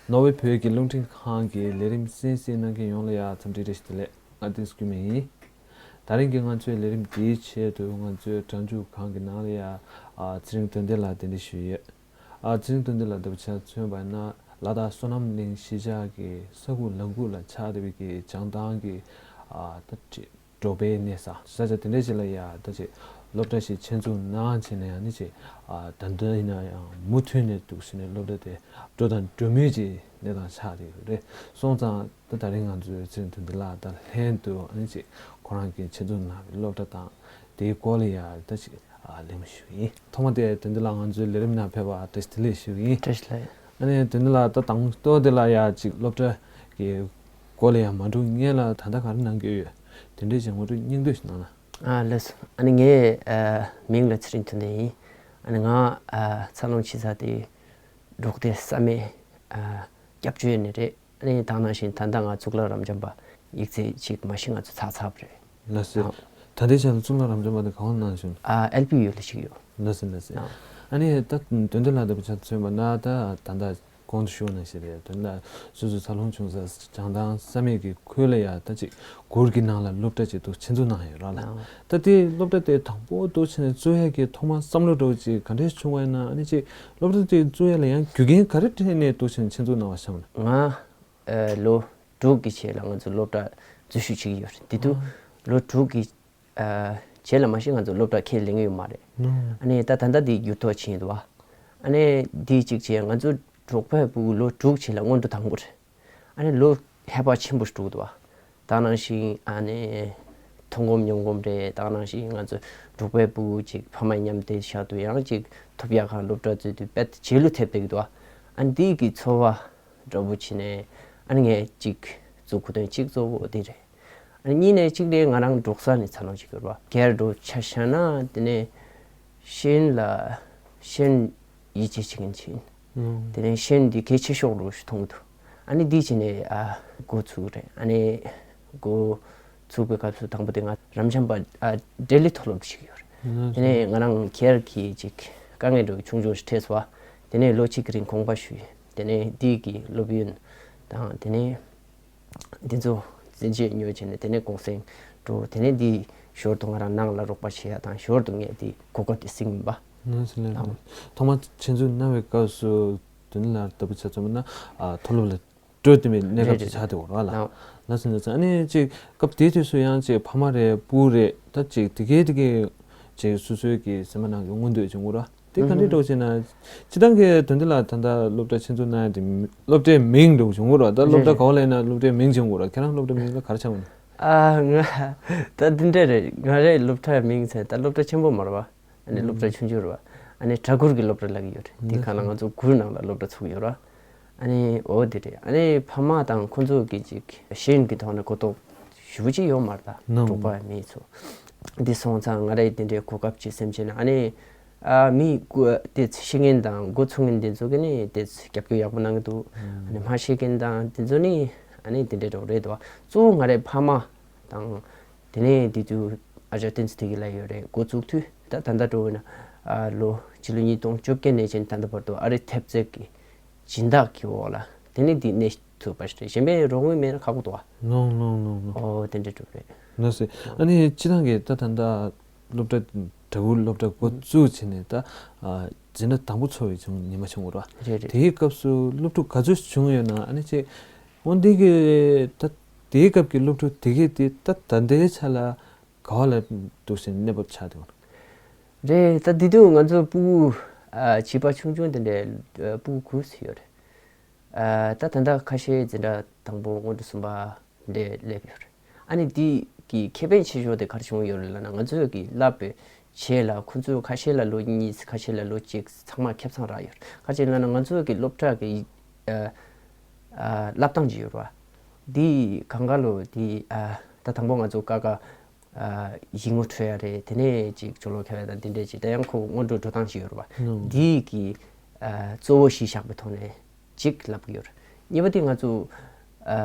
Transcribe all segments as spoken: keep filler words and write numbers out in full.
ནོར་ཝེ་བོད་ཀྱི་རླུང་འཕྲིན་ཁང་གི་ལས་རིམ་གསན་གཟིགས་གནང་མཁན་ཡོངས་ལ་ཡང་འཚམས་འདྲི་བཀྲ་ཤིས་བདེ་ལེགས། ང་བསྟན་འཛིན་སྐྱིད་མེད་ཡིན། ད་རིང་གི་ང་ཚོའི་ལས་རིམ་འདིའི་ཆེད་དུ་ང་ཚོའི་སྒྲ་འཇུག་ཁང་གི་ནང་ལ་ཡང་ཨ་ཚེ་རིང་དོན་ལྡན་ལགས་གདན་འདྲེན་ཞུས་ཡོད། ཨ་ཚེ་རིང་དོན་ལྡན་ལགས་འདི་བྱས་ན་མཚོན་པ་ན་ལ་དྭགས་བསོད་ནམས་གླིང་གཞིས་ཆགས་ཀྱི་ས་ཁུག་ལམ་ཁུག་ལ་ཆགས་བསྡད་པའི་གི་བྱང་ཐང་གི་ཨ་ད་ཅིག་འབྲོག་པའི་གནས་ས་ས་ཆ་དེ་འདྲ་ཞིག་ལ་ཡ་ད་ཅིག་སློབ་གྲྭ་ཞིག་ཆེད་འཛུགས་གནང་བྱས་ནས་ཡང་ནི་ཅིག་ཨ་ད་འདི་ཡིན་ན་ཡང་མུ་མཐུད་ནས་འདུག་ཟེར་ནས་སློབ་གྲྭ་དེ་འགྲོ་དང་འགྲོ་མུས་ཀྱི་གནས་སྟངས་ཆགས་བསྡད་ཡོད་རེད། སོང་ཙང་ད་ད་རིང་ང་ཚོའི་ཚེ་རིང་དོན་ལྡན་ལགས་དང་ལྷན་དུ་ཨ་ནི་ཅིག་ཁོ་རང་གིས་ཆེད་འཛུགས་གནང་བའི་སློབ་གྲྭ་དང་དེའི་སྐོར་ལ་ཡ་ད་ཅིག་ཨ་གླེང་མོལ་ཞུ་གི་ཡིན། ཐོག་མ་དེ་དོན་ལྡན་ལགས་ང་ཚོའི་ལས་རིམ་ནང་ཕེབས་པར་བཀྲ་ཤིས་བདེ་ལེགས་ཞུ་གི་ཡིན། བཀྲ་ཤིས་བདེ་ལེགས། ཨ་ནི་དོན་ལྡན་ལགས་ད་དང་ཐོག་དེ་ལ་ཡ་ཅིག་སློབ་གྲྭ་གི་སྐོར་ལ་ཡང་མ་འགྲོ་སྔོན་ལ་ད་ལྟ་ག་རེ་གནང་གི་ཡོད། དེ་འདྲའི་ཅིག་ངོ་སྤྲོད་སྙིང་བསྡུས་ཤིག་གནང་ན། ཨ་ལགས་སོ། ཨ་ནི་ངའི་ཨ་མིང་ལ་ཚེ་རིང་དོན་ལྡན་ཡིན། ཨ་ནི་ང་ཨ་འཚར་ལོངས་བྱེད་ས་དེ་འབྲོག་སྡེ་བསམ་ཡས་ཨ་སྐྱབས་བཅོལ་ནས་རེད། ཨ་ནི་དེ་ནང་བཞིན་ད་ལྟ་ང་གཙུག་ལག་རབ་འབྱམས་པ་ཡིག་ཚད་ཅིག་མ་གཞི་ང་ཚོ་ཚར་ཚར་བ་རེད། ལགས་སོ། ཨ་ད་ལྟའི་ཆར་ལ་གཙུག་ལག་རབ་འབྱམས་པ་དེ་ག་པར་གནང་བྱུང་། ཨ་ཨེལ་པི་ཡུ་ལ་ཞིག་ཡོད། ལགས་སོ་ལགས་སོ། ཨ་ཨ་ནི་ད་དོན་ལྡན་ལགས་འདི་བྱས་ན་མཚོན་པ་ན་ད་ད་ལྟ་གོང་དུ་ཞུས་ནང་བཞིན་རེད། དོན་ལ་སོ་སོའི་འཚར་ལོངས་བྱུང་ས་བྱང་ཐང་བསམ་ཡས་ཀྱི་ཁུལ་ལ་ཡ་ད་ཅིག་གུར་གྱི་ནང་ལ་སློབ་གྲྭ་ཅིག་ཏུ་ཆེད་འཛུགས་གནང་ཡོད་ར་ལ། ཨ་ད་དེ་སློབ་གྲྭ་དེ་དང་པོ་འདུག་བྱས་ནས་བཙུགས་ཡས་ཀྱི་ཐོག་མ་བསམ་བློ་འདྲ་བོ་ཅིག་ག་འདྲས་བྱུང་བ་ཡིན་ན། ཨ་ནི་ཅིག་སློབ་གྲྭ་དེ་བཙུགས་ཡས་ལ་ཡང་རྒྱུ་རྐྱེན་ག་རེ་འཕྲད་ནས་འདུག་བྱས་ནས་ཆེད་འཛུགས་གནང་བ་བྱུང་ན། ང་ཨ་ལོ་དྲུག་གི་རྗེས་ལ་ང་ཚོ་སློབ་གྲྭ་འཛུལ་ཞུགས་བྱེད་ཀྱི་ཡོད་རེད། དེ་དུས་ཨ་ལོ་དྲུག་གི་ཨ་རྗེས་ལ་མ་གཞི་ང་ཚོ་སློབ་གྲྭ་ཁས་ལེན་གྱི་ཡོད་མ་རེད། ཨ་ནི་ད་ད་ལྟ་འདི་འགྱུར་ལྡོག་ཕྱིན་འདུག་བ། ཨ་ནི་འདི་གཅིག་བྱས་ང་ཚོ་འབྲོག་པའི་སྤུ་གུ་ལོ་དྲུག་རྗེས་ལ་སྔོན་འགྲོ་དང་པོ་རེད། ཨ་ནི་ལོ་ཧེ་བག་ཆེན་པོ་ཞིག་འགྲོ་གི་འདུག་བ། ད་ནང་བཞིན་ཨ་ནི་མཐོང་གོམས་མྱོང་གོམས་རེད། ད་ནང་བཞིན་ང་ཚོ་འབྲོག་པའི་སྤུ་གུ་གཅིག་ཕ་མ་མཉམ་དེ་བཞག་དུས་ཡང་གཅིག་ཐོབ་ཡག་གང་སློབ་གྲྭ་འཛུལ་དུས་དཔེ་རྗེས་ལུས་ཐེབས་བསྡད་ཀྱི་འདུག་བ། ཨ་ནི་འདི་གི་ཚོར་བ་འདྲ་པོ་བྱས་ནས་ཨ་ནི་ངས་གཅིག་བཙུགས་དགོས་དོན་གཅིག་གཙོ་བོ་འདི་རེད། ཨ་ནི་གཉིས་ནས་གཅིག་དེ་ང་རང་འབྲོག་ས་ནས་འཚར་ལོངས་བྱེད་ཀྱི་ཡོད་རེད་བ། སྒེར་འགྲོ་ཆ་བཞག་ན་དེ་ནས་ཤེས་ཡོན་ལ་ཤེས་ཡོན་ཡིད་ཆེས་བྱེད་མཁན་ཅིག་ཡིན། ཨང་། དེ་ནས་ཤེས་ཡོན་འདི་གལ་ཆེ་ཤོས་འདྲ་ཞིག་མཐོང་གི་འདུག། ཨ་ནི་འདི་བྱས་ནས་ཨ་འགོ་ཚུགས་རེད། ཨ་ནི་འགོ་ཚུགས་པའི་སྐབས་སུ་དང་པོ་དེ་ང་རབ་འབྱམས་པ་ཨ་ལྡི་ལི་མཐོ་སློབ་ཞིག་ཡོད་རེད། ཨང་། དེ་ནས་ང་རང་སྒེར་གྱི་ཅིག་དཀའ་ངལ་འདྲ་ཆུང་ཆུང་ཞིག་འཕྲད་སོང་བ། དེ་ནས་ལོ་གཅིག་གི་རིང་དགོངས་པ་ཞུས། དེ་ནས་འདི་གི་སློབ་ཡོན་དང་དེ་ནས་འདི་ཚོ་འཛིན་ཆས་ཉོས་བྱས་ནས་དེ་ནས་གུང་སེང་འགྲོ། དེ་ནས་འདི་ཞོར་དུ་ང་རང་ནང་ལ་རོགས་པ་བྱེད་ཡ་དང་ཞོར་དུ་ངས་འདི་གོ་སྐབས་དེ་ཟིན་པ། ནང་སྲིད་ལས། ཨང་། ཐོག་མ་ཆེད་འཛུགས་གནང་བའི་སྐབས་སུ་དོན་ལ་ལྟ་བུ་ཆ་ཚང་མ་ན་ཨ་མཐོ་སློབ་ལ་སྤྲོད་དེ་མི་གནས་སྐབས་རེད་དེ་ཆགས་དེ་འོ་ར་ལ། ཨང་། ལ་སྲིད་ལ་སྲིད། ཨ་ནི་ཅིག་སྐབས་དེ་དུས་སུ་ཡང་ཅིག་ཕ་མ་རེད་སྤུ་རེད་ད་ཅིག་དེ་གའི་དེ་གའི་ཅིག་སོ་སོའི་གི་སེམས་པ་ནང་གི་མངོན་འདོད་བྱུང་གི་ར། དེ་ག་འདྲའི་འགྲོ་བྱས་ན། སྤྱི་བཏང་གི་དོན་དེ་ལ་ད་ལྟ་སློབ་གྲྭ་ཆེད་འཛུགས་གནང་ཡ་དེ་སློབ་གྲྭའི་མིང་འགྲོ་བྱུང་གི་ར། ད་སློབ་གྲྭ་ག་བ་ལ་ཡིན་ན་སློབ་གྲྭའི་མིང་བྱུང་གི་ར། ཁྱེད་རང་སློབ་གྲྭའི་མིང་ལ་ག་རེ་ཆགས་མིན། ཨ་ང་ད་འདི་འདྲ་རེད། ང་རའི་སློབ་གྲྭའི་མིང་ཟེར་ད་སློབ་གྲྭ་ཆེན་པོ་མ་རེད་བ། ཨ་ནི་སློབ་གྲྭ་ཆུང་ཆུང་རེད་བ། ཨ་ནི་གྲྭ་གུར་གྱི་སློབ་གྲྭ་ལབ་ཀྱི་ཡོད་རེད། དེ་ག་ལ་ང་ཚོ་གུར་ནང་ལ་སློབ་གྲྭ་ཚུགས་ཡོད་ར། ཨ་ནི་འོ་དེ་རེད། ཨ་ནི་ཕ་མ་དང་ཁོ་ཚོ་གི་ཅིག་ཤེས་ཡོན་གྱི་ཐོག་ནས་གོ་རྟོགས་ཞེ་པོ་ཅིག་ཡོད་མ་རེད་ད། ནོ། འབྲོག་པ་མི་ཚོ། འདི་སོང་ཙང་ང་རའི་དེ་འདྲའི་གོ་སྐབས་ཅིག་སེམས་ཅན་ཨ་ནི་ཨ་མི་དེ་ཤེས་མཁན་དང་འགོ་ཚུགས་མཁན་དེ་ཚོ་གི་ནི་དེ་རྒྱབ་སྐྱོར་ཡག་པོ་གནང་གི་འདུག། ཨ་ནི་མ་ཤེས་མཁན་དང་དེ་ཚོ་ནི་ཨ་ནི་དེ་འདྲའི་འགྲོ་རེད་དོ། གཙོ་བོ་ང་རའི་ཕ་མ་དང་དེ་ནས་དེ་དུས་ཨ་ཅག་བསྟན་འཛིན་བདེ་སྐྱིད་ལགས་ཡོད་རེད། འགོ་བཙུགས་དུས་ད་ད་ལྟ་འགྲོ་བས་ན་ཨ་ལོ་སྤྱི་ལོ་ཉིས་སྟོང་བཅོ་བརྒྱད་ནས་བྱས་ད་ལྟ་བར་དུ་ཨ་རི་ཐེབས་རྩལ་གྱི་སྦྱིན་བདག་གི་འོག་ལ་དེ་ནས་འདི་གནས་ཐུབ་པ་ཞིག་རེད། གཞན་པའི་རོགས་དངུལ་མེད་ན་ཁག་པོ་འདུག་ཨ། ནོ་ནོ་ནོ་ནོ། ཨོ་དེ་འདྲ་འགྲོ་རེད། ནོ་སི། ཨ་ནི་སྤྱི་བཏང་གི་ད་ད་ལྟ་སློབ་གྲྭ་གྲྭ་གུར་སློབ་གྲྭ་འགོ་བཙུགས་བྱས་ནས་ད་ཨ་འཛིན་གྲྭ་དང་པོ་འཚོགས་པའི་བྱུང་ཉི་མ་བྱུང་བ་རེད། རེད་རེད། དེའི་སྐབས་སུ་སློབ་ཕྲུག་ག་ཚོད་བྱུང་ཡོད་ན། ཨ་ནི་ཅིག་འོ་འདི་གི་ད་དེའི་སྐབས་ཀྱི་སློབ་ཕྲུག་དེ་གས་དེ་ད་ད་ལྟའི་ཆ་ལ་ག་བ་ལ་འདུག་ཟེར་གནས་བབ་ཆགས་འདུག། རེད། ད་དེ་དུས་ང་ཚོ་སྤུ་གུ་ཨ་བྱིས་པ་ཆུང་ཆུང་དེ་འདྲའི་ཨ་སྤུ་གུ་དགུ་ཙམ་ཡོད་རེད། ཨ་ད་ད་ལྟ་ཁ་ཤས་འཛིན་གྲྭ་དང་པོ་སྔོན་འགྲོ་གསུམ་པ་འདྲ་སླེབས་ཡོད་རེད། ཨ་ནི་འདི་གི་ཁེ་ཕན་ཆེ་ཤོས་དེ་ག་རེ་བྱུང་ཡོད་རེད་ལབ་ན། ང་ཚོས་ཀྱི་བསླབ་པའི་རྗེས་ལ་ཁོ་ཚོས་ཁ་ཤས་ལ་ལོ་གཉིས་ཁ་ཤས་ལ་ལོ་གཅིག་ཚང་མ་ཁེ་བཟང་རག་ཡོད་རེད། ག་ཅི་ལབ་ན་ང་ཚོས་ཀྱི་སློབ་གྲྭ་གི་ཨ་ཨ་བསླབ་སྟངས་ཅིག་ཡོད་རེད་བ། འདི་གང་ག་ལོ་འདི་ཨ་ད་དང་པོ་ང་ཚོ་ཀ་ཀ་ཨ་ཡིག་ངོ་འཕྲོད་ཡ་རེད། དེ་ནས་ཅིག་སྦྱོར་ཀློག་ཁྱབ་ཡ་དང་འདི་འདྲས་ཅིག་ད་ཡང་ཁོ་སྔོན་འགྲོ་འགྲོ་སྟངས་ཤིག་ཡོད་རེད་པ། ནོ། འདི་གི་ཨ་གཙོ་བོ་གཞི་བཞག་པའི་ཐོག་ནས་ཅིག་ལབ་གི་ཡོད་རེད། གཉིས་པ་དེ་ང་ཚོ་ཨ་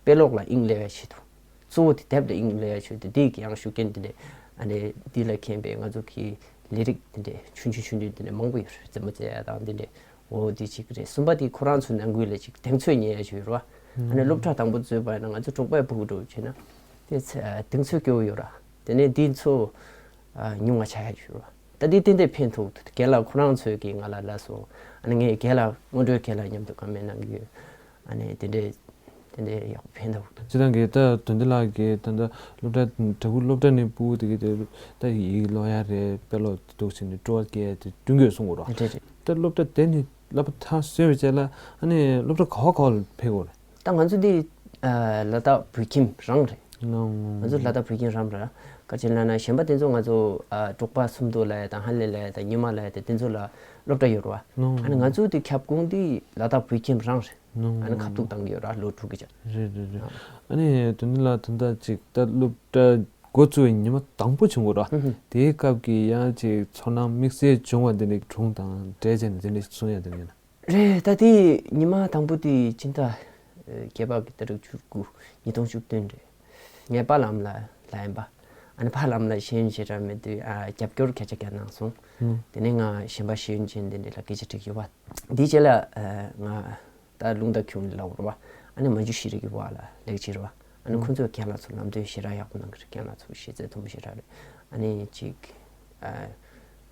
དཔེ་ཀློག་ལ་དབྱིངས་སླེབས་ཡ་ཆེད་དུ། གཙོ་བོ་དེ་དེབ་ལ་དབྱིངས་སླེབས་ཡ་ཆེད་དུ་འདི་གི་ཡང་ཤུགས་རྐྱེན་འདི་འདྲས་ཨ་ནས་འདི་ལ་མཁྱེན་པའི་ང་ཚོ་གི་ལས་རིགས་འདི་འདྲས་ཆུང་ཆུང་ཆུང་ཆུང་འདི་འདྲས་མང་པོ་ཡོད་རེད། རྩེད་མོ་རྩེ་ཡ་དང་འདི་འདྲས། འོ་འདི་གཅིག་རེད། གསུམ་པ་དེ་ཁོ་རང་ཚོའི་ནང་ཁུལ་ལ་ཅིག་གདེང་ཚོད་རྙེད་ཡ་ཅིག་ཡོད་རེད་བ། ཨ་ནི་སློབ་གྲྭ་དང་པོ་འཛུལ་བ་ཡིན་ན་ང་ཚོ་གྲོགས་པོའི་ཕྲུ་གུ་འགྲོ་བྱས་ན་དེ་ཚ་གདེང་ཚོད་སྐྱོ་བོ་ཡོད་ར། དེ་ནས་འདི་ཚོ་ཨ་ཉུང་ང་ཆགས་ཡ་ཅིག་ཡོད་རེད་བ། ད་འདི་ཏན་ཏན་ཕན་ཐོགས་འདུག་རྒན་ལགས་ཁོ་རང་ཚོས་ཀྱིས་ང་ལ་ལབ་སོང་། ཨ་ནི་ངས་རྒན་ལགས་སྔོན་འགྲོའི་རྒན་ལགས་མཉམ་དུ་བཀའ་མོལ་གནང་གི་ཡོད། ཨ་ནི་དེ་འདྲས་དེ་འདྲས་ཡག་པོ་ཕན་ཐོགས་འདུག་སྤྱིར་བཏང་གི་ད་དོན་དེ་ལགས་ཀྱིས་ད་ལྟ་སློབ་གྲྭ་གྲྭ་ཁུལ་སློབ་གྲྭ་ནས་ཕྲུ་གུ་དེ་གི་དེ་ད་ཡིག་ཀློག་ཡ་རེད། དཔེ་ཀློག་འདུག་བྱས་ནས་སྤྲོ་བ་སྐྱེ་ཡ་དེ་བསྐྲུན་དགོས་གསུང་གི་རེད་བ། རེད་རེད། ད་སློབ་གྲྭ་དེ་ནས་བསླབ་པ་མཐར་སོན་པའི་རྗེས་ལ་ཨ་ནི་སློབ་གྲྭ་ག་བ་ག་བ་ལ་ཕེབས་དགོས་རེད། ད་ང་ཚོ་འདི་ཨ་ལ་དྭགས་བོད་ཁྱིམ་རང་རེད། ང་ཚོ་ལ་དྭགས་བོད་ཁྱིམ་རང་རེད། ག་ཅི་ལབ་ན་གཞན་པ་དེ་ཚོ་ང་ཚོ་ཨ་འབྲོག་པ་སུམ་མདོ་ལབ་ཡ་དང་ཧ་ལས་ལབ་ཡ་དང་ཉི་མ་ལབ་ཡ་དེ་དེ་ཚོ་ལ་སློབ་གྲྭ་ཡོད་རེད་བ། ཨ་ནི་ང་ཚོ་འདི་ཁྱབ་ཁོངས་འདི་ལ་དྭགས་བོད་ཁྱིམ་རང་རེད། ཨ་ནི་ཁ་ཐུག་བཏང་གི་ཡོད་ར་ལོ་དྲུག་གི་ཆ། རེད་རེད་རེད། ཨ་ནི་དོན་དེ་ལ་ད་ལྟ་ཅིག་ད་སློབ་གྲྭ་འགོ་བཙུགས་པའི་ཉི་མ་དང་པོ་བྱུང་དགོས་ར། དེའི་སྐབས་ཀྱི་ཡང་ཅིག་ཚོར་སྣང་དམིགས་བསལ་བྱུང་བ་འདི་ནི་སྒྲུང་དང་འབྲེལ་བྱས་ནས་འདི་འདྲ་གསུང་ཡ་འདི་ཡིན་ན། རེད། ད་དེ་ཉི་མ་དང་པོ་དེ་སྤྱི་ཟླ་བརྒྱད་པ་གི་ཏ་རིག་བཅུ་དགུ་ཉིས་སྟོང་བཅུ་བདུན་རེད། ངའི་པཱ་ལགས་ལ་ལ་ཡིན་པ། ཨ་ནི་ཕ་ལམ་ལ་ཤེས་ཡོན་ཞེ་དྲག་མེད་དུས་ཨ་རྒྱབ་སྐྱོར་སྐད་ཆ་བརྒྱབ་གནང་སོང་། དེ་ནས་ང་གཞན་པ་ཤེས་ཡོན་ཅན་དེ་འདྲས་ལ་སྐད་ཆ་དྲིས་ཡོད་པ། དེའི་རྗེས་ལ་ཨ་ང་ད་རླུང་རྟ་ཁྱུང་ལ་འོར་བ། ཨ་ནི་མ་འཇུ་ཤེས་རིག་གི་བ་ལ་ལེགས་ཕྱིར་བ། ཨ་ནི་ཁོ་ཚོས་རྒན་ལགས་ཚོ་ལམ་སྟོན་ཞེ་དྲག་ཡག་པོ་གནང་གི་རེད། རྒན་ལགས་ཚོ་ཤེས་ཚད་མཐོན་པོ་ཞེ་དྲག་རེད། ཨ་ནི་ཅིག་ཨ་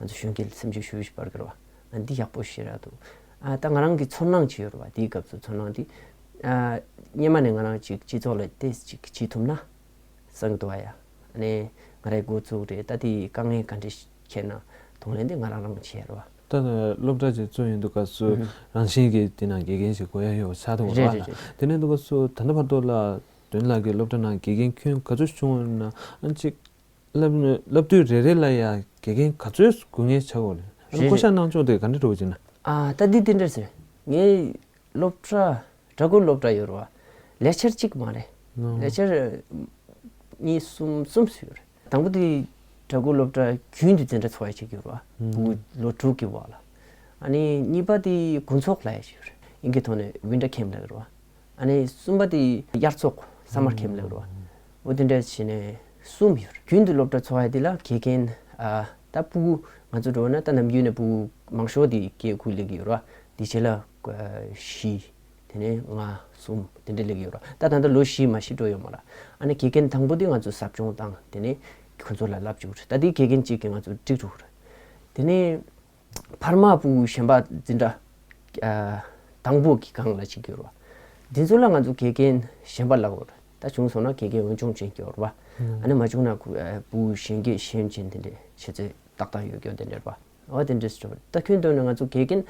ང་ཚོ་གཞོན་སྐྱེས་ལ་སེམས་ཤུགས་ཞུ་ཞུ་སྤར་གི་རེད་བ། ཨ་འདི་ཡག་པོ་ཞེ་དྲག་འདུག་ཨ་ད་ང་རང་གི་ཚོར་སྣང་ཅིག་ཡོད་རེད་བ། དེའི་སྐབས་སུ་ཚོར་སྣང་འདི་ཨ་སྔོན་མ་ནས་ང་རང་ཅིག་སྤྱི་ཚོགས་ལ་ཏོག་ཙམ་ཅིག་བྱེད་ཐུབ་ན་བསམ་གི་འདུག་བ་ཡ། ཨ་ནི་ང་རའི་འགོ་བཙུགས་རེད། ད་དེ་དཀའ་ངལ་ག་འདྲ་འཁྱེར་ན་གདོང་ལེན་དེ་ང་རང་རང་བྱེད་རེད་བ། ད་སློབ་གྲྭ་ཅིག་བཙུགས་ཡོང་དུས་སྐབས་སུ་རང་བཞིན་གྱིས་དེ་ནང་དགེ་རྒན་ཞིག་དགོས་ཡ་ཡོད་ཆགས་འདུག་རེད་བ། རེད་རེད། དེ་ནས་དུས་སྐབས་སུ་ད་ལྟ་བར་དུ་ལ་དོན་ལགས་ཀྱི་སློབ་གྲྭ་ནང་དགེ་རྒན་ཁྱོན་ག་ཚོད་བྱུང་ཡོད་ན། ཨ་ཅིག་བསླབ་བསླབ་དུས་རེ་རེ་ལ་ཡ་དགེ་རྒན་ག་ཚོད་དགོས་ངེས་ཆགས་དགོས་རེད། ཨ་ནི་རེད་བསྐོ་བཞག་རེད། གནང་ཕྱོགས་དེ་ག་འདྲ་འགྲོ་གི་ཅིག་ན། ཨ་ད་འདི་དེ་འདྲ་ཟེར། ངའི་སློབ་གྲྭ་གྲྭ་ཁུལ་སློབ་གྲྭ་ཡོད་རེད་བ། ལས་འཆར་གཅིག་མ་རེད། ལས་འཆར་གཉིས་གསུམ་གསུམ་ཙམ་ཡོད་རེད། དང་པོ་དེ་གྲྭ་ཁུལ་སློབ་གྲྭ་རྒྱུན་དུ་འཛིན་གྲྭ་འཚོགས་ཡ་ཅིག་ཡོད་རེད་བ། ཕྲུ་གུ་ལོ་དྲུག་གི་བར་ལ། ཨ་ནི་གཉིས་པ་དེ་དགུན་ཚོགས་ལབ་ཡ་ཅིག་ཡོད་རེད། དབྱིན་སྐད་ཐོག་ནས་ཝིན་ཊར་ཁེམ་ལབ་ཀྱི་རེད་བ། ཨ་ནི་གསུམ་པ་དེ་དབྱར་ཚོགས་སམ་མར་ཁེམ་ལབ་ཀྱི་རེད་བ། འོ་དེ་འདྲ་བྱས་ནས་གསུམ་ཡོད་རེད། རྒྱུན་དུ་སློབ་གྲྭ་འཚོགས་ཡ་དེ་ལ་དགེ་རྒན་ཨ་ད་ཕྲུ་གུ་ང་ཚོ་འགྲོ་ན་ད་ནམ་རྒྱུན་ནས་ཕྲུ་གུ་མང་ཤོས་དེ་སྐྱེས་ཁུལ་སླེབས་ཀྱི་ཡོད་རེད་བ། དེ་རྗེས་ལ་ཨ་བཞི། དེ་ནས་ལྔ་གསུམ་དེ་འདྲ་སླེབས་ཀྱི་ཡོད་རེད་བ། ད་ད་ལྟ་ལོ་བཞི་མ་ཤི་འགྲོ་ཡོད་མ་རེད། ཨ་ནི་དགེ་རྒན་དང་པོ་དེ་ང་ཚོ་ཟབ་སྦྱོང་བཏང་། དེ་ནས་ཁོ་ཚོ་ལ་བསླབ་བཅུག་རེད། ད་དེ་དགེ་རྒན་གཅིག་གིས་ང་ཚོ་འགྲིག་འགྲོ་གི་རེད། དེ་ནས་ཕར་མ་ཕྲུ་གུ་གཞན་པ་འཛིན་གྲྭ་ཨ་དང་པོ་གི་སྒང་ལ་ཅིག་ཡོད་རེད་བ། འདི་ཚོ་ལ་ང་ཚོ་དགེ་རྒན་གཞན་པ་ལབ་དགོས་རེད། ད་བྱུང་སོང་ན་དགེ་རྒན་འོས་སྦྱོང་ཅན་གྱི་ཡོད་རེད་བ། ཨ་ནི་མ་བྱུང་ན་ཁུ་ཨ་ཕྲུ་གུ་གཞན་སྐྱེས་ཤེས་ཡོན་ཅན་དེ་འདྲས་བྱེད་ཚད་ཏག་ཏག་ཡོད་རྒྱུ་དེ་འདྲས་རེད་བ། འོ་དེ་འདྲས་རེད། ད་ཁྱོན་བསྡོམས་ན་ང་ཚོ་དགེ་རྒན་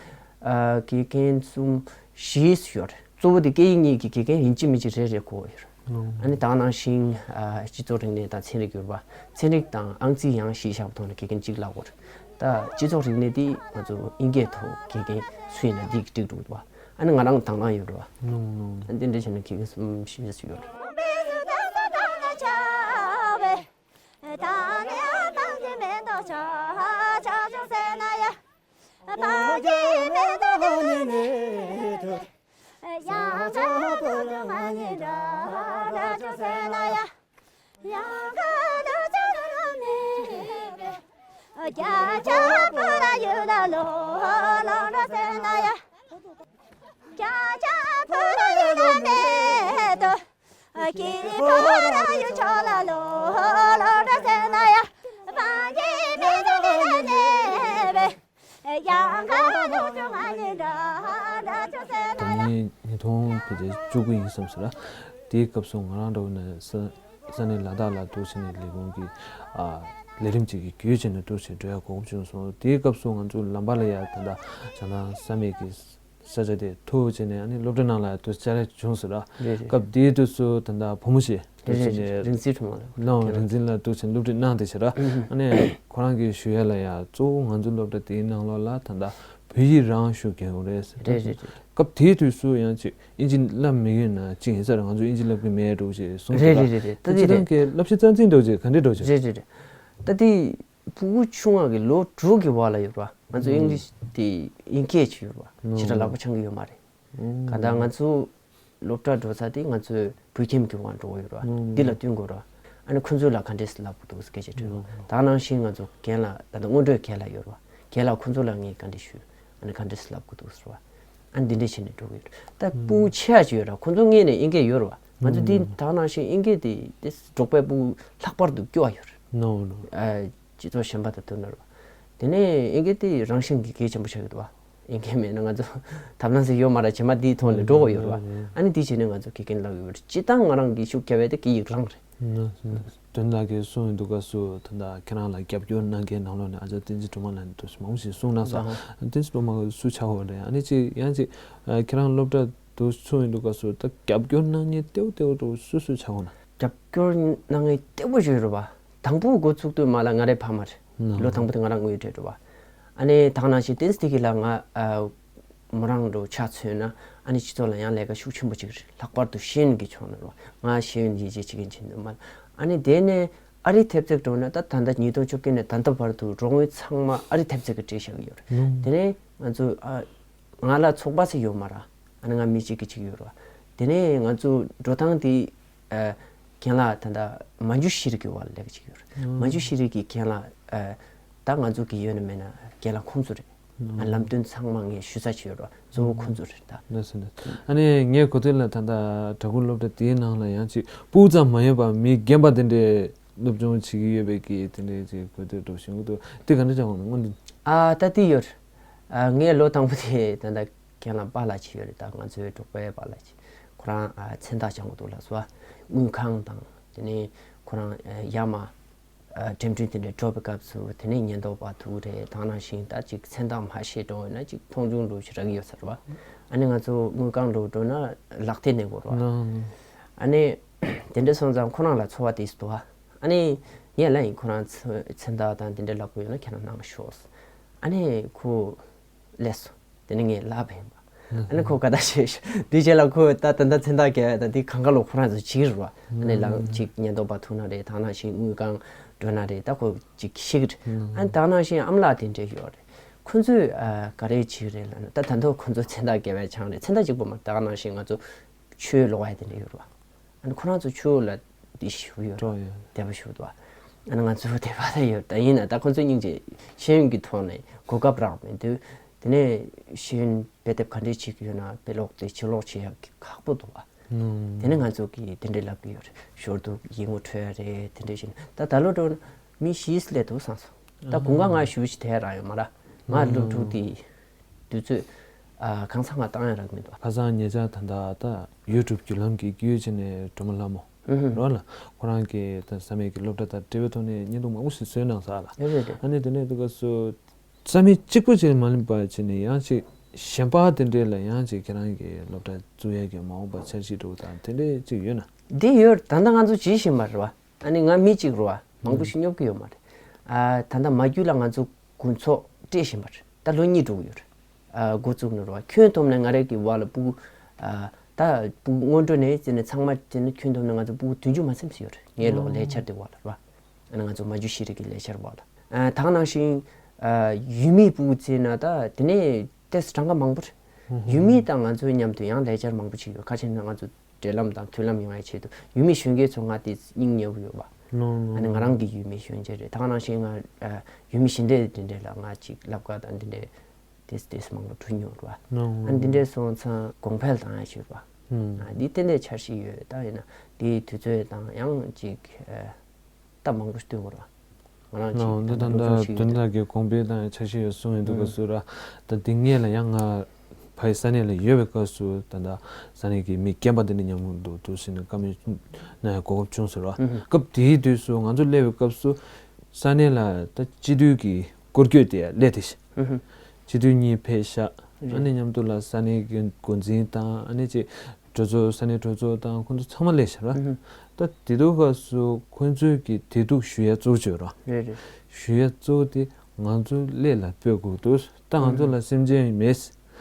ཨ་དགེ་རྒན་གསུམ་བཞི་ཡོད་རེད། གཙོ་བོ་དེ་སྐད་ཡིག་གཉིས་ཀྱི་དགེ་རྒན་ཡིན་གཅིག་མིན་གཅིག་རེ་རེ་དགོས་ཡོད་རེད། ཨ་ནི་ད་ག་ནང་བཞིན་ཨ་སྤྱི་ཚོགས་རིག་གནས་དང་ཚན་རིག་ཡོད་རེད་བ། ཚན་རིག་དང་ཨང་རྩིས་ཡང་གཞི་བཞག་པའི་ཐོག་ནས་དགེ་རྒན་གཅིག་ལབ་དགོས་རེད། ད་སྤྱི་ཚོགས་རིག་གནས་དེ་ང་ཚོ་དབྱིན་སྐད་ཐོག་དགེ་རྒན་སུ་ཡིན་ན་འགྲིག་འགྲིག་འདུག་བ། ཨ་ནི་ང་རང་དང་བླངས་ཡོད་རེད་བ། ཨ་ནི་དེ་འདྲ་བྱས་ན་དགེ་རྒན་གསུམ་བཞི་ཙམ་ཡོད་རེད། ད་ནི་ཉིས་སྟོང་ཕལ་ཆེར་བཅུ་དགུ་ཡིན་བསམ་སོང་ར། དེའི་སྐབས་སུ་ང་རང་འདྲ་བོ་ནས་ས་ས་གནས་ལ་དྭགས་ལ་འདུག་བྱས་ནས་ལས་ཁུངས་ཀྱི་ཨ་ལས་རིམ་ཅིག་གི་བརྒྱུད་བྱས་ནས་འདུག་བྱས་འགྲོ་ཡ་གོ་སྐབས་བྱུང་སོང་། དེའི་སྐབས་སུ་ང་ཚོ་ལམ་བར་ལ་ཡ་ད་ལྟ་བྱང་ཐང་བསམ་ཡས་ཀྱི་ས་ཆ་དེ་ཐུག་བྱས་ནས་ཨ་ནི་སློབ་གྲྭ་ནང་ལ་ཡ་འདུག་བཅར་ཡ་བྱུང་སོང་ར། རེད་རེད། སྐབས་དེའི་དུས་སུ་ད་ལྟ་བུ་མོ་ཞིག་འདུག་རེད་བྱས་རེད་ནས་རེད། རིག་འཛིན་ཁྲོམ་ལ་ལོ་རིག་འཛིན་ལ་འདུག་བྱས་སློབ་ཁྲིད་གནང་བསྡད་བྱས་ར། ཨ་ནི་ཁོ་རང་གིས་ཞུ་ཡ་ལ་ཡ་གཙོ་བོ་ང་ཚོ་སློབ་གྲྭ་དེའི་ནང་ལོགས་ལ་ད་ལྟ་ བོད་ཡིག་རང་ཤུགས་རྒྱག་དགོས་རེད་ཟེར། རེད་རེད་རེད། སྐབས་དེའི་དུས་སུ་ཡང་ཅིག་ཨིན་ཇི་བསླབ་མི་ཡོད་ན་ཅིག་ཡིན་ས་རེད། ང་ཚོ་ཨིན་ཇི་བསླབ་ཀྱི་མེད་འགྲོ་ཞེས་གསུངས་རེད་ལ། རེད་རེད་རེད། ད་སྤྱིར་དེ་བཏང་རེད། གི་བསླབ་གཞི་རྩ་འཛིན་འགྲོ་ཅེས་ག་འདྲས་འགྲོ་ཅེས། རེད་རེད་རེད། ད་དེ་ཕྲུ་གུ་ཆུང་བ་གི་ལོ་དྲུག་གི་བར་ལ་ཡོད་ར། ང་ཚོ་ཨིན་ཇི་དེ་དབྱིན་སྐད་ཅིག་ཡོད་ར། ཞེ་དྲག་ལག་པ་འཆང་གི་ཡོད་མ་རེད། གང་ལྟར་ང་ཚོ་སློབ་གྲྭ་འགྲོ་ས་དེ་ང་ཚོའི་བོད་ཁྱིམ་གྱི་དབང་འགྲོ་གི་ཡོད་ར། འདི་ལ་བསྟུན་དགོས་ར། ཨ་ནི་ཁོ་ཚོ་ལ་ག་འདྲས་ལབ་དགོས་འདུག་སྐད་ཆ་དྲིས་ར། ད་ནང་བཞིན་ང་ཚོ་རྒན་ལགས་ད་ལྟ་སྔོན་འགྲོའི་རྒན་ལགས་ཡོད་ར། རྒན་ལགས་ཁོ་ཚོ་ལ་ངས་ག་འདྲས་ཞུ། ཨ་ནི་ག་འདྲས་ལབ་དགོས་འདུག་ཟེར་བ། ཨ་ནི་འདི་འདྲས་བྱས་ནས་འགྲོ་གི་ཡོད་ར། ད་ཕྲུ་གུ་ཆེ་ཡ་ཅིག་ཡོད་ར། ཁོ་ཚོ་སྔོན་ནས་ཨིན་སྐད་ཡོད་ར་བ། ང་ཚོ་འདི་ད་ནང་བཞིན་ཨིན་སྐད་དེ་དེ་འབྲོག་པའི་ཕྲུ་གུ་ལྷག་པར་དུ་སྐྱོ་བ་ཡོད་ར། ནོ་ནོ། ཨ། སྤྱི་ཚོགས་གཞན་པ་དང་བསྡུར་ན་ར། དེ་ནས་ཨིན་སྐད་དེ་རང་བཞིན་གྱི་གལ་ཆེན་པོ་ཆགས་ཀྱི་འདུག་བ། ཨིན་སྐད་མེད་ན་ང་ཚོ་ཐབས་ལམ་ཟེར་ཡོད་མ་རེད། རྗེས་མ་འདིའི་ཐོག་ནས་འགྲོ་དགོས་ཡོད་རེད་བ། ཨ་ནི་འདི་བྱས་ནས་ང་ཚོ་དགེ་རྒན་ལབ་ཡོད་རེད། སྤྱིར་བཏང་ང་རང་གི་ཤུགས་རྒྱབ་པ་དེ་སྐད་ཡིག་རང་རེད། དོན་དག་གིས་གསུངས་ཡོད་འདུག་ག་སུ་ད་ལྟ་ཁྱེད་རང་ལ་རྒྱབ་སྐྱོར་གནང་མཁན་ནང་ལོགས་ནས་ཨ་ཅག་བསྟན་འཛིན་སྒྲོལ་མ་ལགས་ནས་ཐུགས་རྗེ་མང་པོ་ཞིག་གསུངས་གནང་སོང་། བསྟན་འཛིན་སྒྲོལ་མ་སུ་ཆགས་ཡོད་རེད། ཨ་ནི་ཅིག་ཡང་ཅིག་ཁྱེད་རང་སློབ་གྲྭ་དུ་ཚུགས་ཡོད་འདུག་ག་སུ་ད་རྒྱབ་སྐྱོར་གནང་མཁན་ལྟེ་བ་ལྟེ་བ་དུ་སུ་སུ་ཆགས་ཡོད་ན། རྒྱབ་སྐྱོར་གནང་མཁན་ལྟེ་བ་ཞིག་ཡོད་རེད་བ། དང་པོ་འགོ་ཚུགས་དུས་མ་ལ་ང་རའི་ཕ་མ་རེད། ལོ་དང་པོ་དེ་ང་རང་དངུལ་སྤྲད་འགྲོ་བ། ཨ་ནི་ད་ག་ནང་བཞིན་ཏིན་སི་དེ་གི་ལ་ང་ཨ་མོ་རང་འགྲོ་ཆ་མཚོན་ན་ཨ་ནི་སྤྱི་ཚོགས་ལ་ཡང་ལས་ཀ་ཤུགས་ཆེན་པོ་ཅིག་རེད། ལྷག་པར་དུ་ཤེས་ཡོན་གྱི་ཕྱོགས་ནས་རོ། ང་ཤེས་ཡོན་ཡིད་ཆེས་བྱེད་མཁན་ཅིག་འདུག་མ། ཨ་ནི་དེ་ནས་ཨ་རི་ཐེབས་རྩ་འགྲོ་ན་ད་ད་ལྟ་ཉིས་སྟོང་བཅོ་བརྒྱད་ནས་ད་ལྟ་བར་དུ་རོགས་དངུལ་ཚང་མ་ཨ་རི་ཐེབས་རྩ་གི་སྤྲད་བཞག་གི་ཡོད་རེད། དེ་ནས་ང་ཚོ་ཨ་ང་ལ་ཚོགས་པ་ཟེར་ཡོད་མ་ར། ཨ་ནི་ང་མི་གཅིག་གི་གཅིག་ཡོད་ར། དེ་ནས་ང་ཚོ་འགྲོ་སྟངས་དེ། ཨ། རྒན་ལགས་ད་ལྟ་མ་འཇུ་ཤེས་རིག་གི་བར་ལས་ཀ་ཅིག་ཡོད་རེད། མ་འཇུ་ཤེས་རིག་གི་རྒན་ལགས། ཨ། ད་ང་ཚོ་གི་ཡོད་ན་མེད་ན་རྒན་ལགས་ཁོང་ཚོ་རེད། ཨ། ལམ་སྟོན་ཚང་མ་ངས་ཞུ་ས་ཅིག་ཡོད་ར། གཙོ་བོ་ཁོང་ཚོ་རེད་ད། ལགས་སོ་ལགས་སོ། ཨ་ནི་ངས་གོ་ཐོས་ལ་ད་ལྟ་བྲག་ཕུག་སློབ་གྲྭ་དེའི་ནང་ལ་ཡང་ཅིག་སྤུ་གུ་ཙམ་མ་ཡིན་པར་མི་རྒན་པ་དེ་འདྲས་སློབ་སྦྱོང་བྱེད་ཀྱི་ཡོད་པའི་གི་དེ་འདྲས་ཅིག་གོ་ཐོས་འགྲོ་བཞིན་གི་འདུག་དེ་ག་འདྲས་ཅིག་འོང་ན་སྔོན་འདི། ཨ། ད་དེ་ཡོད་རེད། ཨ། ངའི་ལོ་དང་པོ་དེ་ད་ལྟ་རྒན་ལགས་པཱ་ལགས་ཅིག་ཡོད་རེད། ད་ང་ཚོའི་འབྲོག་པའི་པཱ་ལགས་ཅིག་ཁོ་རང་ཨ་མཚན་རྟགས་སྦྱང་གི་འདུག་ལགས་སོ། དངུལ་ཁང་དང་དེ་ནས་ཁོ་རང་ཨ་ཡར་མར་ཨ་འགྲིམ་འགྲུལ་དེ་འདྲ་འགྲོ་བའི་སྐབས་སུ་དེ་ནས་ཉེན་རྟོག་པ་ཐུག་རེད། ད་ནང་བཞིན་ད་ཅིག་མཚན་རྟགས་མ་ཤེས་འགྲོ་ཡོད་ན་ཅིག་མཐོང་ཆུང་འདྲ་ཞིག་རག་གི་ཡོད་ས་རེད་བ། ཨ་ནི་ང་ཚོ་དངུལ་ཁང་འགྲོ་འགྲོ་ན་ལག་དེབ་ནས་འགོར་བ། ཨ་ནི་དེ་འདྲ་སོང་ཙང་ཁོ་རང་ལ་ཚོར་བ་དེ་ཞིག་འདུག་བ། ཨ་ནི་ངས་ལབ་ཡིན། ཁོ་རང་མཚན་མཚན་རྟགས་དང་དེ་འདྲ་ལབ་དགོས་ཡོད་ན་ཁྱེད་རང་གནང་ཤོག་ཨ་ནི་ཁོ་སླེབས་སོང་། དེ་ནི་ངས་ལབ་ཡིན་པ། ཨ་ནི་ཁོ་ག་ད་བྱས་ཤག་དེ་རྗེས་ལ་ཁོ་ད་ད་ལྟ་མཚན་རྟགས་རྒྱག་ཡ་ད་དེ་གང་ག་ལོ་ཁོ་རང་ཚོ་བྱེད་ཀྱི་རེད་བ། ཨ་ནི་ལགས་ཅིག་ཉེན་རྟོག་པ་ཐུག་ན་རེད། ད་ནང་བཞིན་དངུལ་ཁང་འགྲོ་ན་རེད། ད་ཁོ་ཅིག་ཤེས་ཀྱི་རེད། ཨ་ནི་ད་ནང་བཞིན་ཨ་མ་ལགས་དེ་འདྲས་ཡོད་རེད། ཁོ་ཚོས་ཨ་ག་རེ་བྱེད་ཀྱི་རེད་ལབ་ན་ད་ད་དུང་ཁོ་ཚོ་མཚན་རྟགས་རྒྱག་པའི་ཆང་རེད། མཚན་རྟགས་གཅིག་པོ་མ་རེད། ད་ག་ནང་བཞིན་ང་ཚོ་ཆོས་ཀློག་ཡ་དེ་འདྲས་ཡོད་རེད་བ། ཨ་ནི་ཁོ་རང་ཚོ་ཆོས་ལ་དེ་ཞུ་ཡོད་རེད། སྤྲོ་ཡོད། དད་པ་ཞུ་འདུག་ཨ་ནི་ང་ཚོ་དད་པ་ད་ཡོད། ད་ཡིན་ན་ད་ཁོ་ཚོ་སྙིང་རྗེ། ཤེས་ཡོན་གྱི་ཐོག་ནས་གོ་སྐབས་རག་མི་འདུག་དེ་ནས་ཤེས་ཡོན་དཔེ་དེབ་ག་འདྲས་བྱེད་ཀྱི་ཡོད་ན་དཔེ་ཀློག་དེ་ཕྱིར་ཀློག་བྱེད་ཡག་གི་ཁག་པོ་འདུག་ཨ། དེ་ནས་ང་ཚོ་གིས་དེ་འདྲས་ལབ་ཀྱི་ཡོད་རེད། ཞོར་དུ་ཡིག་ངོ་འཕྲོད་ཡ་རེད། དེ་འདྲས་བྱས་ན་ད་ད་ལོ་འགྲོ་ན་མི་བཞི་སླེབས་འདུག་བསམ་སོང་། ད་དགུན་ཁ་ང་ཞུ་ཞིག་དེ་རག་ཡོད་མ་རེད། ང་སློབ་ཕྲུག་དེ། དུས་ཚོད་ཨ་གང་ཚང་མ་བཏང་ཡ་རག་མི་འདུག་ཁ་སང་ཉེ་ཆར་ད་ལྟ་ད་ཡུ་ཊུབ་བརྒྱུད་ལམ་གྱི་བརྒྱུད་བྱས་ནས་སྒྲོལ་མ་ལྷ་མོ་རོ་ལ་ཁོ་རང་གིས་ད་ས་མེད་ཀྱི་སློབ་གྲྭ་དང་འབྲེལ་བའི་ཐོག་ནས་བརྙན་ཐུང་མང་པོ་ཞིག་བཟོས་གནང་ས་ལ། རེད་རེད། ཨ་ནི་དེ་ནས་དུ་ག་སུ་ས་མེད་གཅིག་པོ་ཅིག་མ་ལེན་པ་བྱས་ནས་ཡང་ཅིག་གཞན་པ་དེ་འདྲས་ལ་ཡང་ཅིག་ཁྱེད་རང་གི་སློབ་གྲྭ་བཙུགས་ཡ་གི་མ་འོངས་པ་འཆར་གཞི་འདྲ་བོ་དང་དེ་འདྲས་ཅིག་ཡོད་ན། འདི་ཡོད། ད་ལྟ་ང་ཚོ་བྱེད་བཞིན་པ་རེད་བ། ཨ་ནི་ང་མི་གཅིག་རེད་བ། མང་པོ་ཞིག་སྙོབ་ཀྱི་ཡོད་མ་རེད། ཨ་ད་ལྟ་མ་རྒྱུད་ལ་ང་ཚོ་དགོང་ཚོགས་སྤྲད་བཞིན་པ་རེད། ད་ལོ་གཉིས་འགྲོ་གི་ཡོད་རེད། ཨ་འགོ་བཙུགས་ནས་རེད་བ། ཁྱོན་བསྡོམས་ནས་ང་རང་གི་བར་ལ་ཕྲུ་གུ་ཨ་ད་ཕྲུ་གུ་སྔོན་འགྲོ་ནས་བྱས་ནས་ཚང་མ་བྱས་ནས་ཁྱོན་བསྡོམས་ནས་ང་ཚོ་ཕྲུ་གུ་བདུན་ཅུ་མ་ཟིན་ཞིག་ཡོད་རེད། ངའི་ལོ་ལས་འཆར་དེ་བར་ལ་རེད་བ། ཨ་ནི་ང་ཚོ་མ་རྒྱུད་ཤེས་རིག་གི་ལས་འཆར་བར་ལ། ཨ་ད་ག་ནང་བཞིན་ཨ་ཡུལ་མིའི་ཕྲུ་གུ་བྱས་ན་ད་དེ་ནས་ཏོག་ཙམ་གྲངས་ཀ་མང་པོ་རེད། ཡུལ་མི་དང་ང་ཚོའི་མཉམ་དུ་ཡང་ལས་འཆར་མང་པོ་བྱེད་ཀྱི་ཡོད། ཁ་ཆེ་ན་ང་ཚོ་འབྲེལ་ལམ་དང་མཐུན་ལམ་ཡོང་ཡའི་ཆེད་དུ་ཡུལ་མི་གཞོན་སྐྱེས་ཚོ་ང་དེ་སྙིང་ཉེ་བོ་ཡོད་པ། ནོ་ནོ། ཨ་ནི་ང་རང་གི་ཡུལ་མི་གཞོན་སྐྱེས་རེད། ད་ག་ནང་བཞིན་ང་ཨ་ཡུལ་མི་གཞན་སྡེ་འདི་འདྲས་ལ་ང་ཅིག་བསླབ་ག་དང་འདི་འདྲས་ཏོག་ཙམ་ཏོག་ཙམ་མང་པོ་གྲུ་མྱོང་རེད་བ། ནོ། ཨ་ནི་འདི་འདྲས་སོང་ཙང་གོང་འཕེལ་བཏང་ཡ་ཞིག་རེད་བ། ཨ་འདི་ཏན་ཏན་འཆར་གཞི་ཡོད། ད་ཡིན་ན་འདིའི་དུས་ཚོད་དང་ཡང་ཅིག་ཨ། སྟབས་མང་པོ་ཞིག་བསྟུན་དགོས་ར། ང་རང་ཅིག་ནའོ་འདི་ད་ད་ལྟ་སློབ་སྦྱོང་ཞིག་ཡོད་དོན་དག་གི་གོང་འཕེལ་དང་འཆར་གཞི་ཡོད་གསུངས་ཡོད་འདུག་ག་སུ་ར། ད་འདི་སྔས་ལ་ཡང་ང་ཕ་ཡི་ས་གནས་ལ་ཡོད་པའི་སྐབས་སུ་ད་ལྟ་ས་གནས་ཀྱི་མི་རྒན་པ་འདི་འདྲ་མཉམ་དུ་འདུག་ཟེར་ནས་བཀའ་མོལ་གནང་ཡ་གོ་སྐབས་བྱུང་ཟེར་ར། སྐབས་དེའི་དུས་སུ་ང་ཚོ་སླེབས་པའི་སྐབས་སུ་ས་གནས་ལ་ད་སྤྱི་འཐུས་ཀྱི་སྐོར་སྐྱོད་དེ་སླེབས་ཏེ། སྤྱི་འཐུས་གཉིས་ཕེབས་ཤག་ཨ་ནི་མཉམ་དུ་ལ་ས་གནས་ཀྱི་འགོ་འཛིན་དང་ཨ་ནི་ཅིག་གྲོས་ཚོགས་ས་གནས་གྲོས་ཚོགས་དང་ཁོང་ཚོ་ཚང་མ་སླེབས་ཤག་ར། ད་དེ་དུས་སྐབས་སུ་ཁོང་ཚོས་ཀྱི་དེ་དུས་ཞུ་ཡ་གཙོ་བོ་བརྗོད་ར། རེད་རེད། ཞུ་ཡ་གཙོ་བོ་དེ་ ང་ཚོ་གླེ་ལ་སྤོས་དགོས་འདུག་ད་ང་ཚོ་ལ་སེམས་ཅན་མེད།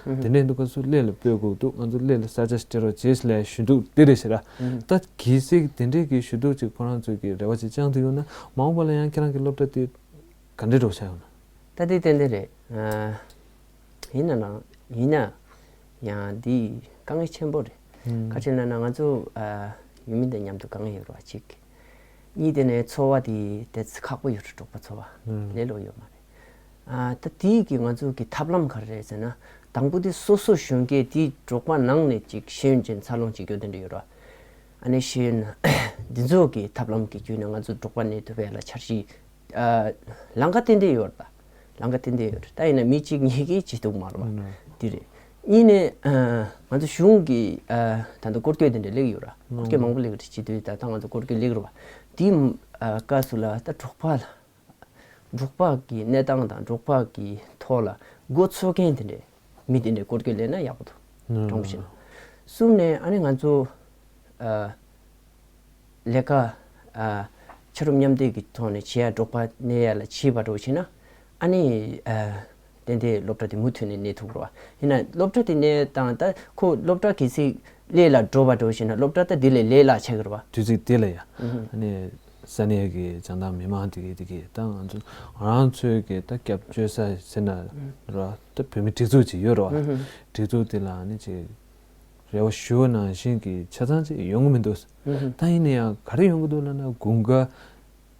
དེ་འདྲའི་འདུག་ག་སུ་གླེ་ལ་སྤོས་དགོས་འདུག་ང་ཚོ་གླེ་ལ་ས་ཆ་སྤྲད་རོགས་བྱེད་ལས་ཞུ་འདུག་དེ་རེད་ཟེར་ར། ད་གལ་སྲིད་དེ་འདྲའི་གི་ཞུ་འདུག་ཅིག་ཁོ་རང་ཚོས་ཀྱི་རེ་བ་ཅིག་བཅངས་ཐུབ་ཡོང་ན། མ་འོངས་པ་ལ་ཡང་ཁྱེད་རང་གི་སློབ་གྲྭ་དེ་ག་འདྲའི་འགྲོ་ཆགས་ཡོང་ན། ད་དེ་ཏན་ཏན་རེད། ཡིན་ན་ནང་ཡིན་ན་ཡང་འདི་དཀའ་ངལ་ཆེན་པོ་རེད། ག་ཅི་ལབ་ན་ང་ཚོ་ཡུལ་མི་དང་མཉམ་དུ་དཀའ་ངལ་ཡོད་རེད་བ་གཅིག་གཉིས་དེ་ནས་འཚོ་བ་དེ་དེ་ཚོ་ཁག་པོ་ཡོད་རེད། འབྲོག་པ་འཚོ་བ་ལས་སླ་ཡོད་མ་རེད། ད་དེའི་གི་ང་ཚོ་གི་ཐབས་ལམ་ག་རེ་རེད་ཟེར་ན། དང་པོ་དེ་སོ་སོ་གཞོན་སྐྱེས་དེ་འབྲོག་པ་ནང་ནས་ཅིག་ཤེས་ཡོན་ཅན་འཚར་ལོངས་བྱེད་རྒྱུ་དེ་འདྲ་ཡོད་རེད་བ། ཨ་ནི་ཤེས་ཡོན་འདི་ཚོ་གི་ཐབས་ལམ་གི་བརྒྱུད་ནས་ང་ཚོ་འབྲོག་པ་གནས་ཐུབ་ཡ་ལ་འཆར་གཞི་ལམ་ཁ་ཏན་ཏན་ཡོད་རེད། ད་ལམ་ཁ་ཏན་ཏན་ཡོད་རེད། ད་ཡིན་ན་མི་གཅིག་གཉིས་ཀྱིས་བྱེད་ཐུབ་མ་རེད་བ། འདི་རེད། གཉིས་ནས་ང་ཚོ་གཞུང་གི་ད་ལྟ་སྐོར་སྐྱོད་དེ་འདྲ་སླེབས་ཡོད་རེད། སྐོར་སྐྱོད་མང་པོ་སླེབས་རེད། སྤྱི་འཐུས་ད་ལྟ་ང་ཚོ་སྐོར་སྐྱོད་སླེབས་རེད་བ། དེའི་སྐབས་སུ་ལ་ད་འབྲོག་པ་ལ་འབྲོག་པ་གི་གནས་སྟངས་དང་འབྲོག་པ་གི་ཐོག་ལ་མགོ་འཚོས་མཁན་དེ་འདྲས་མི་དེ་འདྲས་སྐོར་སྐྱོད་སླེབས་ན་ཡག་པོ་འདུག་དྲང་པོ་བཤད་ན། གསུམ་ནས་ཨ་ནི་ང་ཚོ་ལས་ཀ་ཕྱི་རབས་མཉམ་འདེགས་ཀྱི་ཐོག་ནས་བྱེད་ཡ། འབྲོག་པ་གནས་ཡ་ལ་བྱེད་པ་འགྲོ་བྱས་ན་ཨ་ནི་ཏན་ཏན་སློབ་གྲྭ་དེ་མུ་མཐུད་ནས་གནས་ཐུབ་རེད་བ། ཡིན་ན་སློབ་གྲྭ་དེ་གནས་སྟངས་ད་ཁོ་སློབ་གྲྭ་གལ་སྲིད་གླེ་ལ་འགྲོ་བ་འགྲོ་བྱས་ན་སློབ་གྲྭ་ད་དེ་ལས་ལས་སླ་ཆགས་ཀྱི་རེད་བ། དུས་ཚིགས་དེ་ལ་ཡ། ཨ་ནི་ས་གནས་ཀྱི་བྱང་ཐང་མི་མང་དེ་གས་དེ་གས་ད་ང་ཚོ་ང་རང་ཚོའི་གི་ད་སྐྱབས་བཅོལ་ས་ཟེར་ན་ར་ད་བོད་མི་སྒྲིག་འཛུགས་ཅིག་ཡོད་རེད་བ། སྒྲིག་འཛུགས་དེ་ལ་ནི་ཅིག་རེ་བ་ཞུ་བ་ནང་བཞིན་གྱི་ཆ་ཚང་ཅིག་ཡོང་གི་མི་འདུག་ད་ཡིན་ན་ཡང་ག་རེ་ཡོང་གི་འདུག་ལབ་ན་དགུན་ཁ་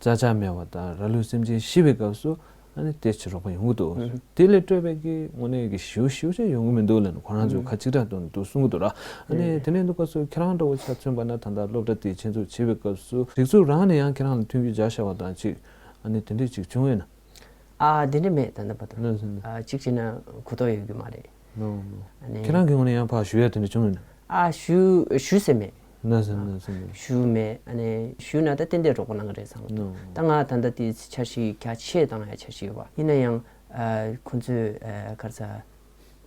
རྩྭ་ཆག་མེད་པ་དང་ར་ལུག་སེམས་ཅན་ཤི་བའི་སྐབས་སུ་ཨ་ནི་ཏོག་ཙམ་རོགས་པ་ཡོང་གི་འདུག་དེ་ལས་སྤྲོས་པའི་གི་དངོས་གནས་ཀྱི་ཞེ་པོ་ཞེ་པོ་ཅིག་ཡོང་གི་མི་འདུག་ལབ་ནས་ཁོ་རང་ཚོས་ཁ་གཅིག་གྲགས་གཏོང་ནས་འདུག་གསུང་གི་འདུག་ར། ཨ་ནི་དེ་ནས་འདུག་སྐབས་སུ་ཁྱེད་རང་འདྲ་བོ་ཆ་མཚོན་པ་ན་ད་ལྟ་སློབ་གྲྭ་དེ་ཆེད་འཛུགས་བྱེད་པའི་སྐབས་སུ་སྒྲིག་འཛུགས་རང་ནས་ཡང་ཁྱེད་རང་ལ་མཐུན་འགྱུར་སྦྱར་བཞག་པ་དང་ཅིག་ཨ་ནི་དེ་འདྲས་ཅིག་བྱུང་ཡོད་ན། ཨ་དེ་འདྲས་མེད་ད་ལྟ་བར་དུ། ལགས་སོ་ལགས། ཨ་གཅིག་བྱས་ན་གོ་རྟོགས་ཡོད་རྒྱུ་མ་རེད། ལགས་སོ། ཨ་ནི་ཁྱེད་རང་གི་ངོས་ནས་ཡང་ཕར་ཞུ་ཡ་དེ་འདྲ་བྱུང་ཡོད་ན། ཨ་ཞུ་ཞུས་ཟེར་མེད། ལགས་སོ་ལགས་སོ་ལགས། ཞུས་མེད། ཨ་ནི་ཞུས་ན་ད་ཏན་ཏན་རོགས་པ་གནང་གི་རེད་བསམ་གི་འདུག་ལགས། ད་ང་ད་ལྟ་དེ་འཆར་གཞི་རྒྱ་ཆེ་བཏང་ཡ་འཆར་གཞི་ཡོད་པ་ཡིན་ན་ཡང་ཨ་ཁོང་ཚོས་ཨ་ག་རེ་ཟ་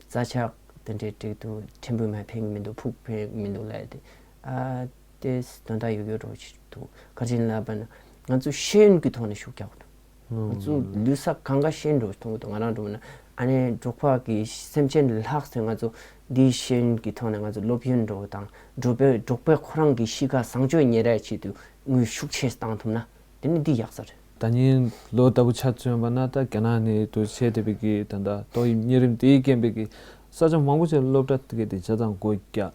རྩྭ་ཆག་དེ་འདྲས་འགྲིག་འདུག་ཕྲན་བུ་མ་ཕན་གི་མི་འདུག་ཕུགས་ཕན་གི་མི་འདུག་ལབ་ཡ་དེ་ཨ་དེ་དོན་དག་ཡོད་ཡོད་འགྲོ་ཞིག་འདུག་ག་རེ་ལབ་ན་ང་ཚོ་ཤེས་ཡོན་གྱི་ཐོག་ནས་ཤུགས་རྒྱག་དགོས་འདུག་ང་ཚོ་ལུས་ས་གང་ག་ཤེས་འགྲོ་མཐོང་གི་འདུག་ང་རང་འགྲོ་ན་ཨ་ནི་འབྲོག་པ་གི་སེམས་ཅན་ལྷག་ཚེ་ང་ཚོ་འདིའི་ཤེས་ཡོན་གྱི་ཐོག་ནས་ང་ཚོ་སློབ་ཡོན་འགྲོ་དང་འབྲོག་པའི་འབྲོག་པའི་ཁོ་རང་གི་གཤིས་ཀ་བཟང་སྤྱོད་གཉེར་ཡ་ཆེད་དུ་དངུལ་ཤུགས་ཆེ་བཏང་ཐུབ་ན་དེ་ནི་འདི་ཡག་ས་རེད། ད་ནི་ལོ་ལྟ་བུ་ཆ་མཚོན་པ་ན་ད་རྒྱ་ནག་ནས་དུ་ཆེད་དེ་བའི་གི་ད་ད་ཏོག་དབྱིབས་གཉན་རིམས་དེའི་རྐྱེན་པའི་གི་ས་ཆ་མང་པོ་ཅིག་སློབ་གྲྭ་དེ་གི་དེ་ཆ་ཚང་སྒོ་རྒྱག་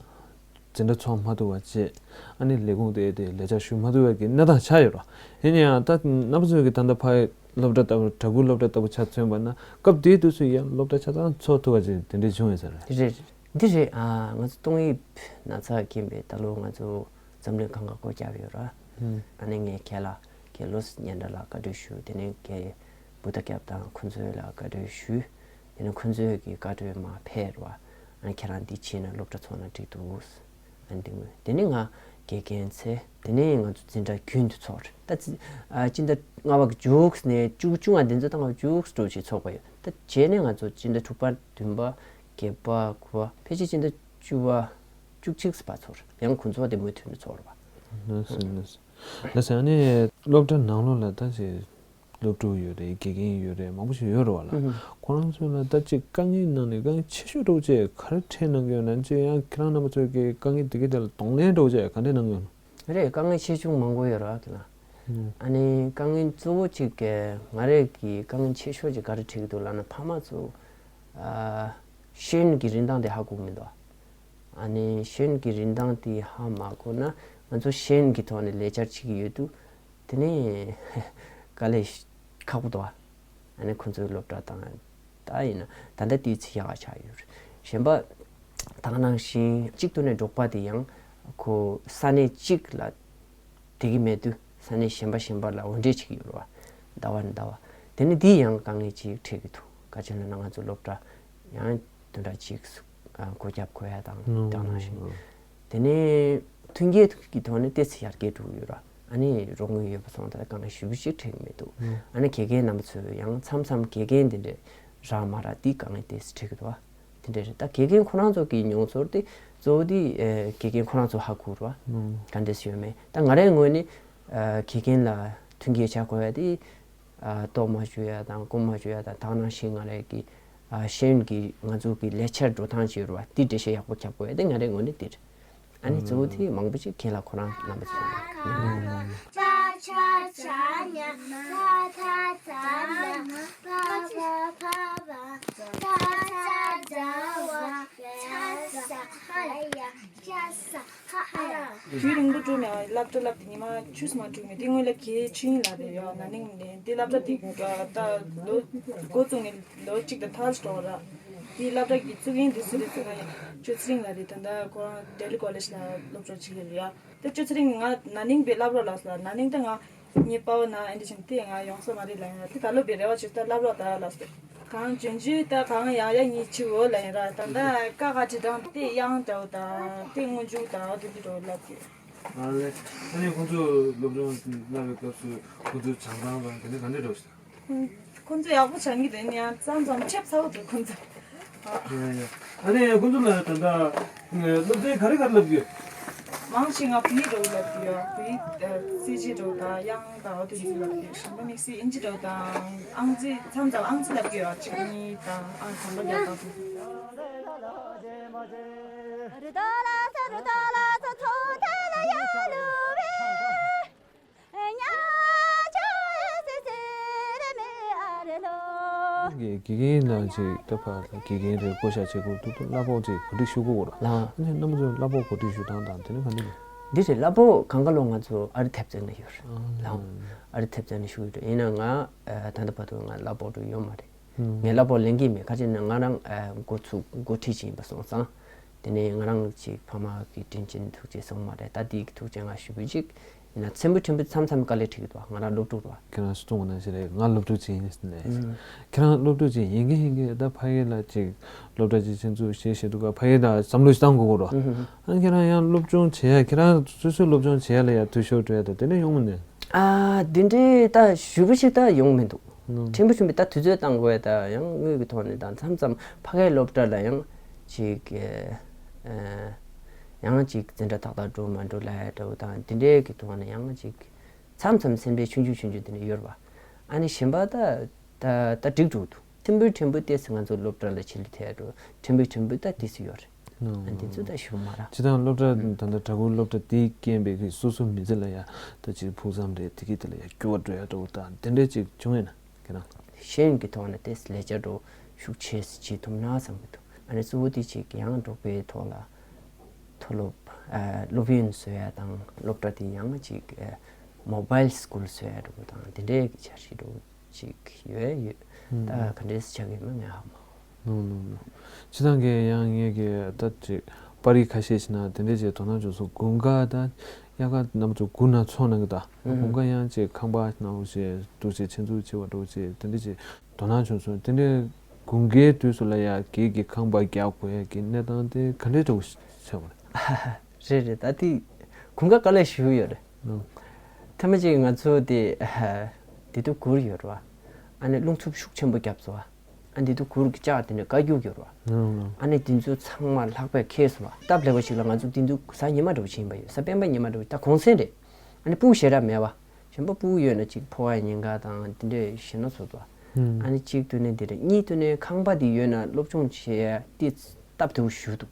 འཛིན་གྲྭ་ཚོགས་མ་ཐུབ་པ་བྱས། ཨ་ནི་ལས་ཁུངས་དེ་དེ་ལས་བྱ་ཞུ་མ་ཐུབ་པའི་གི་གནས་སྟངས་ཆགས་ཡོད་རེད། ཡིན་ན་ཡང་ད་རྣམ་པ་ཚོས་ཀྱི་ད་ལྟ་ཕ་སློབ་གྲྭ་ལྟ་བུ་གྲྭ་ཁུལ་སློབ་གྲྭ་ལྟ་བུ་ཆ་མཚོན་པ་ན་སྐབས་དེའི་དུས་སུ་ཡང་སློབ་གྲྭ་ཆ་ཚང་ཚོགས་ཐུབ་པ་ཅིག་དེ་འདྲས་བྱུང་ཡོད་ས་རེད། རེད་རེད། འདི་རེད། ཨ་ང་ཚོ་ཏོག་དབྱིབས་ན་ཚ་རྐྱེན་པས་ད་ལོ་ང་ཚོ་འཛམ་གླིང་གང་ག་སྒོ་བརྒྱབ་ཡོད་རེད། ཨ་ནི་ངས་ཁྱེད་ལ་ཁྱེད་བློ་སྙན་གྲགས་ལ་བཀའ་འདྲི་ཞུ། དེ་ནས་ཁྱེད་བུ་ད་སྐྱབས་དང་ཁོང་ཚོ་ལ་བཀའ་འདྲི་ཞུ། དེ་ནས་ཁོང་ཚོས་ཀྱི་བཀའ་འཁྲོལ་མ་ཕེབས་རེད་བ། ཨ་ནི་ཁྱེད་རང་འདི་བྱས་ན་སློབ་གྲྭ་ཚོགས་ན་འགྲིག་འདུག་ཨ་ནི་འདི་ངོས་དེ་ནས་ང་དགེ་རྒན་ཚེ་དེ་ནས་ང་ཚོ་འཛིན་གྲྭ་རྒྱུན་དུ་ཚོགས་རེད། ད་ཨ་སྤྱི་ཟླ་ལྔ་པ་གི་མཇུག་ནས་བཅུ་བཅུ་ང་འདི་ཚོ་ད་ང་མཇུག་འགྲོ་ཞིག་ཚོགས་པ་ཡོད། ད་བྱས་ནས་ང་ཚོ་སྤྱི་ཟླ་དྲུག་པ་བདུན་པ་བརྒྱད་པ་དགུ་པ་ཕལ་ཆེར་སྤྱི་ཟླ་བཅུ་པ་བཅུ་གཅིག་པ་ཚོགས་རེད། ཡང་ཁོང་ཚོ་དེ་མུ་མཐུད་ནས་ཚོགས་རེད་བ། ལགས་སོ་ལགས་སོ། ལགས་སོ། ཨ་ནི་སློབ་གྲྭ་ནང་ལོགས་ལ་ད་ཅིག་སློབ་ཕྲུག་ཡོད་རེད། དགེ་རྒན་ཡོད་རེད། མང་པོ་ཞིག་ཡོད་རེད་བ་ལ། ཁོ་རང་ཚོ་ལ་ད་ཅིག་དཀའ་ངལ་ནང་ནས་དཀའ་ངལ་ཆེ་ཤོས་འདྲ་བོ་ཅིག་ག་རེ་འཕྲད་གནང་གི་ཡོད་ན། ཅིག་ཡང་ཁྱེད་རང་རྣམ་པ་ཚོས་ཀྱི་དཀའ་ངལ་དེ་གའི་དེ་ལ་གདོང་ལེན་འདྲ་བོ་ཅིག་ག་འདྲས་གནང་གི་ཡོད་ན། རེད། དཀའ་ངལ་ཆེ་ཆུང་མང་པོ་ཡོད་རེད་བ་ཁྱེད་ལ། ཨ་ནི་དཀའ་ངལ་གཙོ་བོ་གཅིག་གི་ང་རང་གི་དཀའ་ངལ་ཆེ་ཤོས་ཅིག་ག་རེ་འཕྲད་ཀྱི་འདུག་ལབ་ན་ཕ་མ་ཚོ་ཨ་ཤེས་ཡོན་གྱི་རིན་ཐང་དེ་ཧ་གོ་གི་མི་འདུག་ཨ་ནི་ཤེས་ཡོན་གྱི་རིན་ཐང་དེ་ཧ་མ་གོ་ན་ང་ཚོ་ཤེས་ཡོན་གྱི་ཐོག་ནས་ལས་འཆར་བྱེད་ཀྱི་ཡོད་དུས་དེ་ནས་དཀའ་ལས་ཁག་པོ་འདུག་ཨ་ནི་ཁོང་ཚོའི་སློབ་གྲྭ་དང་ད་ཡིན་ན་ད་ལྟ་དུས་ཚོད་ཡག་ག་ཆགས་ཡོད་རེད། གཞན་པ་ད་ག་ནང་བཞིན་གཅིག་ཏུ་ནས་འབྲོག་པ་དེ་ཡང་ཁོ་ས་གནས་གཅིག་ལ་བསྡད་ཀྱི་མེད་དུས་ས་གནས་གཞན་པ་གཞན་པ་ལ་འོར་འདྲེན་བྱེད་ཀྱི་ཡོད་རེད་བ། ཟླ་བ་ནས་ཟླ་བ། དེ་ནི་འདི་ཡང་དཀའ་ངལ་ཅིག་འཕྲད་ཀྱི་འདུག་ག་ཅི་ལབ་ན་ང་ཚོ་སློབ་གྲྭ་ཡང་བདུན་ཕྲག་གཅིག་སྒོ་བརྒྱབ་དགོས་ཡ་དང་དེ་ནང་བཞིན། དེ་ནས་མཐུན་རྐྱེན་གྱི་ཐོག་ནས་ཏོག་ཙམ་ཡར་རྒྱས་འགྲོ་གི་ཡོད་ར། ཨ་ནི་རོགས་དངུལ་ཡོད་པ་སོང་ད་དཀའ་ངལ་ཞེ་པོ་ཅིག་འཕྲད་ཀྱི་མི་འདུག་ཨ་ནི་དགེ་རྒན་རྣམ་པ་ཚོས་ཡང་མཚམས་མཚམས་དགེ་རྒན་དེ་འདྲས་རག་མ་རག་འདི་དཀའ་ངལ་ཏོག་ཙམ་འཕྲད་ཀྱི་འདུག་བ། དེ་འདྲས་རེད། ད་དགེ་རྒན་ཁོ་རང་ཚོ་གི་མྱོང་ཚོར་དེ་གཙོ་བོ་དེ་ཨེ་དགེ་རྒན་ཁོ་རང་ཚོ་ཧ་གོ་ར་བ། ག་འདྲས་ཡོད་མེད། ད་ང་རའི་ངོས་ནས་ཨ་དགེ་རྒན་ལ་མཐུན་རྐྱེན་བྱ་དགོས་ཡ་དེ་ ཨ་གཏོར་མ་བཞུགས་ཡ་དང་སྐོར་མ་བཞུགས་ཡ་དང་། དེ་ནང་བཞིན་ང་རའི་གི་ཨ་ཤེས་ཡོན་གྱི་ང་ཚོ་གི་ལས་འཆར་འགྲོ་སྟངས་བྱེད་རུ་བ་དེ་འགྲེལ་བཤད་ཡག་པོ་རྒྱབ་དགོས་ཡ་དེ་ང་རའི་ངོས་ནས་དེ་རེད། ཨ་ནི་གཙོ་བོ་དེ་མང་པོ་ཅིག་ཁྱེད་ལ་ཁོ་རང་རྣམ་པ་ཚོ། དུས་རིང་པོ་བསྒྲུབས་ནས་སློབ་གྲྭ་བསླབ་དེ་ཉི་མ་བཅུ་ཙམ་བསྒྲུབས་ནས། དེ་སྔོན་ལ་གའི་ཆོས་དབྱིངས་ལགས་རེད་ཡ། ན་ནིང་ནས་དེ་སློབ་གྲྭ་དེ་ད་ལོ་འགོ་བཙུགས་ནས་ལོ་གཅིག་དང་ཕྲག་ཙམ་འགྲོ་བ་ར། དེའི་སློབ་གྲྭ་གི་བཙུགས་མཁན་དེ་སུ་རེད་ཟེར་ན་ཡང་ཆོས་ཚེ་རིང་ལགས་རེད། ད་ལྟ་ཁོ་རང་ལྡི་ལི་ཀོ་ལེཇ་ལ་སློབ་སྦྱོང་བྱེད་ཀྱི་རེད་ཡ། དེ་ཆོས་ཚེ་རིང་ང་ན་ནིང་བས་བསླབ་རོགས་ལགས་ཟེར་ལ། ན་ནིང་ད་ང་ངའི་པ་ཕ་ན་ཨེ་འདྲ་བྱུང་དེ་ང་ཡོང་ས་མ་རེད་ལབ་ཡིན་ར། དེ་ད་ལོ་བས་རེ་བ་བྱེད་ད་བསླབ་རོགས་ད་ལགས་ཟེར། གང་འཇོན་འཇོན་ད་གང་ཡག་ཡག་ཉིད་བྱེད་འོ་ལབ་ཡིན་ར། ད་ལྟ་ཀ་ཁ་བྲིས་སྟངས་དེ་དབྱངས་འདྲ་བོ་དང་དེ་སྔོན་འཇུག་དང་དེ་འདྲ་འདྲ་བོ་བསླབ་ཀྱི། ཨ་ལེ། ཨ་ནི་ཁོང་ཚོས་སློབ་སྦྱོང་བསླབ་པའི་སྐབས་སུ་ཁོང་ཚོའི་བྱམས་སྟངས་དང་དེ་འདྲ་ག་འདྲ་འདྲ་བོ་ཞིག་ཁོང་ཚོ་ཡག་པོ་བྱ་ངེས་དེ་ནི་ཡང་མཚམས་མཚམས་ཁྱབ་ཚ་བོ་འདུག་ཁོང་ཚོ། ཡ་ཡ། ཨ་ནི་ཁོང་ཚོ་ལ་ད་ལྟ་སློབ་ཚན་ག་རེ་ག་རེ་བསླབ་ཀྱི་ཡོད། མང་ཆེ་ང་བོད་ཡིག་འདྲ་བོ་བསླབ་ཀྱི་ཡོད། བོད་ཡིག་ཨ་རྩིས་རིག་འདྲ་བོ་དང་དབྱངས་དང་འོ་དེ་ཚོ་བསླབ་ཀྱི་ཡོད། གཞན་པ་དམིགས་བསལ་ཨིན་ཇི་འདྲ་བོ་དང་ཨང་རྩིས། མཚམས་མཚམས་ཨང་རྩིས་བསླབ་ཀྱི་ཡོད། གཅིག་གཉིས་དང་ཨང་གང་པ་བརྒྱབ་དང་དེ་ཚོ། དགེ་རྒན་ལ་ཅིག་ད་ཕར་དགེ་རྒན་རེ་བསྐོ་བཞག་བྱེད་དགོས་འདུག་སློབ་ཕྲུག་ཅིག་གོ་སྒྲིག་ཞུ་དགོས་ར། ལགས། ཨ་ནི་རྣམ་པ་ཚོས་སློབ་ཕྲུག་གོ་སྒྲིག་ཞུ་སྟངས་དང་དེ་ནི་ག་འདྲ་རེད། འདི་རེད། སློབ་ཕྲུག་གང་ག་ལོ་ང་ཚོ་ཨ་རི་ཐེབས་རྩ་ནས་ཡོད་རེད། ལགས། ཨ་རི་ཐེབས་རྩ་ནས་ཞུ་གི་རེད། ཡིན་ན་ང་ད་ལྟ་བར་དུ་ང་སློབ་ཕྲུག་ཡོད་མ་རེད། ངས་སློབ་ཕྲུག་ལེན་གྱི་མེད། ག་ཅི་ན་ང་རང་འགོ་ཚུགས་འགོ་ཁྲིད་ཅིག་ཡིན་པ་སོང་ཙང་། དེ་ནས་ང་རང་ཅིག་ཕ་མ་གི་དྲིན་ཆེན་ཐུགས་རྗེ་སོང་མ་རེད། ད་དེའི་ཐུགས་རྗེ་ང་ཞུ་གི་ཅིག་ཡིན་ན་ཚེམ་བུ་ཕྲན་བུ་མཚམས་མཚམས་དཀའ་ལས་འཕྲད་ཀྱི་འདུག་ང་རང་སློབ་ཕྲུག་རེད་བ། ཁྱེད་རང་སུ་གཏོང་བ་ན་ཞིག་རེད། ང་སློབ་ཕྲུག་ཅིག་ཡིན་ནས། ཁྱེད་རང་སློབ་ཕྲུག་ཅིག་ཡིན་གི་ཡིན་གི་ད་ཕ་གི་ལ་ཅིག་སློབ་གྲྭ་ཅིག་ཆེད་འཛུགས་བྱེད་བྱེད་འདུག་ག་ཕ་གི་ད་བསམ་བློ་ཞིག་བཏང་དགོས་གོ་རོ། ཨ་ཁྱེད་རང་ཡང་སློབ་སྦྱོང་བྱེད་ཡ་ཁྱེད་རང་སོ་སོའི་སློབ་སྦྱོང་བྱེད་ཡ་ལ་ཡ་འཐུས་ཤོར་འགྲོ་ཡ་ད་དེ་འདྲ་ཡོང་མི་ནས། ཨ་འདི་འདྲའི་ད་ཞུ་བ་ཞིག་ད་ཡོང་མི་འདུག་ཕྲན་བུ་ཕྲན་བུ་ད་དུས་ཚོད་བཏང་དགོས་ད་ཡང་དངུལ་གྱི་ཐོག་ནས་ད་མཚམས་མཚམས་ཕ་གའི་སློབ་གྲྭ་ལ་ཡང་ཅིག་ཨ་ཡང་ཅིག་འཛིན་གྲྭ་ཏག་ཏག་འགྲོ་མ་འགྲོ་ལ་ཡ་འདྲ་བོ་དང་དེ་འདྲའི་གི་ཐོག་ནས་ཡང་ཅིག་མཚམས་མཚམས་སེམས་ཁྲལ་ཆུང་ཆུང་ཆུང་ཆུང་དེ་འདྲ་ཡོད་རེད་བ། ཨ་ནི་གཞན་པ་ད་ད་ད་འགྲིག་འགྲོ་འདུག་ཕྲན་བུ་ཕྲན་བུ་ཏོག་ཙམ་ང་ཚོ་སློབ་གྲྭ་ལ་ཆེད་ལས་ཐད་འགྲོ་ཕྲན་བུ་ཕྲན་བུ་ད་ཏོག་ཙམ་ཡོད་རེད། ཨ་འདི་ཚོ་ད་ཞུ་མ་ར། སྤྱིར་བཏང་སློབ་གྲྭ་ད་ལྟ་བྲག་འགོ་སློབ་གྲྭ་དེའི་རྐྱེན་པས་ཀྱི་སོ་སོ་མི་ཚེ་ལ་ཡ་ད་ཅིག་ཕུགས་བསམ་རེད་དེ་གི་དེ་ལ་ཡ་འགྱུར་བ་འགྲོ་ཡ་འགྲོ་ད་དེ་འདྲས་ཅིག་བྱུང་ཡོད་ན་ཁྱེད་རང་། ཤེས་ཡོན་གྱི་ཐོག་ནས་ཏོག་ཙམ་ལས་བྱ་འགྲོ་ཤུགས་ཆེ་ཙམ་བྱེད་ཐུབ་ན་བསམ་གྱི་འདུག་ཨ་ནི་གཙོ་བོ་དེ་ཅིག་ཡང་འབྲོག་པའི་ཐོག་ལ་མཐོ་སློབ་ཨ་སློབ་ཡོན་བཟོ་ཡ་དང་སློབ་གྲྭ་དེ་ཡང་ཅིག་ཨ་མོ་བཱའིལ་སི་ཀུལ་བཟོ་ཡ་འགྲོ་དང་དེ་འདྲས་ཀྱི་འཆར་གཞི་འགྲོ། ཅིག་ཡོད་ཡོད། ད་ག་འདྲས་ཆགས་ཀྱི་མིན་ངས་ཧ་མ་གོ། ནོ་ནོ་ནོ། སྤྱིར་བཏང་གི་ཡང་ངས་ཀྱི་ད་ཅིག་པར་རིས་ཁ་ཤས་ཤིག་ན་དེ་འདྲས་ཅིག་དོ་སྣང་བྱུང་སོང་། དགུན་ཁ་ད་དབྱར་ཁ་རྣམས་ཚོ་དགུན་ན་ཚོགས་གནང་གི་ད་དགུན་ཁ་ཡང་ཅིག་ཁང་པ་ནང་བཞིན་འདུག་ཅིག་ཆེད་འཛུགས་བྱེད་པ་འགྲོ་ཅིག་དེ་འདྲས་ཅིག་དོ་སྣང་བྱུང་སོང་། དེ་འདྲས་དགུན་ཁའི་དུས་སུ་ལ་ཡ་གེ་གི་ཁང་པ་རྒྱག་དགོས་ཡ་གི་གནས་སྟངས་དེ་ག་འདྲས་འགྲོ་ཆགས་པ་རེད། རེད་རེད། ད་དེ་དགུན་ཁ་དཀའ་ལས་ཞེ་པོ་ཡོད་རེད། ཐ་མ་ཅིག་ང་ཚོ་དེ་དེ་དུས་གུར་ཡོད་རེད་བ། ཨ་ནི་རླུང་འཚུབ་ཤུགས་ཆེན་པོ་བརྒྱབ་སོང་བ། ཨ་འདི་དུས་གུར་གྱི་ལྕགས་དེ་འདྲ་བཀའ་རྒྱུག་ཡོད་རེད་བ། ཨ་ནི་དེ་ཚོ་ཚང་མ་ལྷགས་པས་ཁེལ་སོང་བ། སྟབས་ལེགས་པ་ཞིག་ལ་ང་ཚོ་དེ་དུས་གཟའ་ཉི་མ་འདྲ་བོ་ཞིག་ཡིན་པ་ཡོད། གཟའ་སྤེན་པ་ཉི་མ་འདྲ་བོ་ད་གུང་སེང་རེད། ཨ་ནི་སྤུ་གུ་ཞེ་དྲག་མེད་བ། གཞན་པ་སྤུ་གུ་ཡོད་ན་ཅིག་ཕོ་བ་ཉིན་དཀར་དང་དེ་འདྲས་ཞེ་ན་ཚོ་ཚོ། ཨ་ནི་གཅིག་ཏུ་ནས་འདི་རེད། གཉིས་ཏུ་ནས་ཁང་པ་འདི་ཡོད་ན་སློབ་སྦྱོང་བྱེད་ཡ་དེ་སྟབས་བདེ་བོ་ཞེ་པོ་འདུག་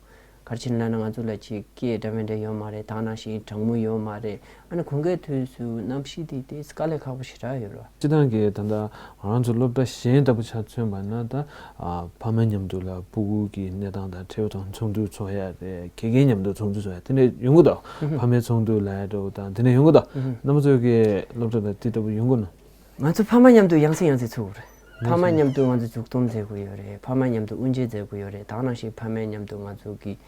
ག་རེ་བྱས་ན་ང་ཚོ་ལ་ཅིག་སྐད་འདྲ་མི་འདྲ་ཡོད་མ་རེད། ད་ནང་བཞིན་གྲང་མོ་ཡོད་མ་རེད། ཨ་ནི་དགུན་ཁའི་དུས་སུ་གནམ་གཤིས་དེ་དེ་དཀའ་ལས་ཁག་པོ་ཞེ་དྲག་ཡོད་རེད། སྤྱིར་བཏང་གི་ད་ལྟ་ང་རང་ཚོ་སློབ་གྲྭ་གཞན་ལྟ་བུ་ཆ་མཚོན་པ་ན་ད་ཨ་ཕ་མ་མཉམ་དུ་ལ་སྤུ་གུ་གི་གནས་སྟངས་དང་འཕྲད་པ་དང་ཚོགས་འདུ་ཚོགས་ཡ་རེད། དགེ་རྒན་མཉམ་དུ་ཚོགས་འདུ་ཚོགས་ཡ་དེ་འདྲ་ཡོང་གི་འདུག་ཕ་མའི་ཚོགས་འདུ་ལ་ཡ་འགྲོ་དང་དེ་འདྲ་ཡོང་གི་འདུག་རྣམ་པ་ཚོ་གི་སློབ་གྲྭ་ལ་དེ་ལྟ་བུ་ཡོང་གི་ན། ང་ཚོ་ཕ་མ་མཉམ་དུ་ཡང་སེ་ཡང་སེ་ཚུགས་རེད། ཕ་མ་མཉམ་དུ་ང་ཚོ་མཛུབ་སྟོན་མཛད་དགོས་ཡོད་རེད། ཕ་མ་མཉམ་དུ་དབུ་འབྱེད་མཛད་དགོས་ཡོད་རེད། ད་ག་ནང་བཞིན་ཕ་མ་མཉམ་དུ་ང་ཚོ་གི་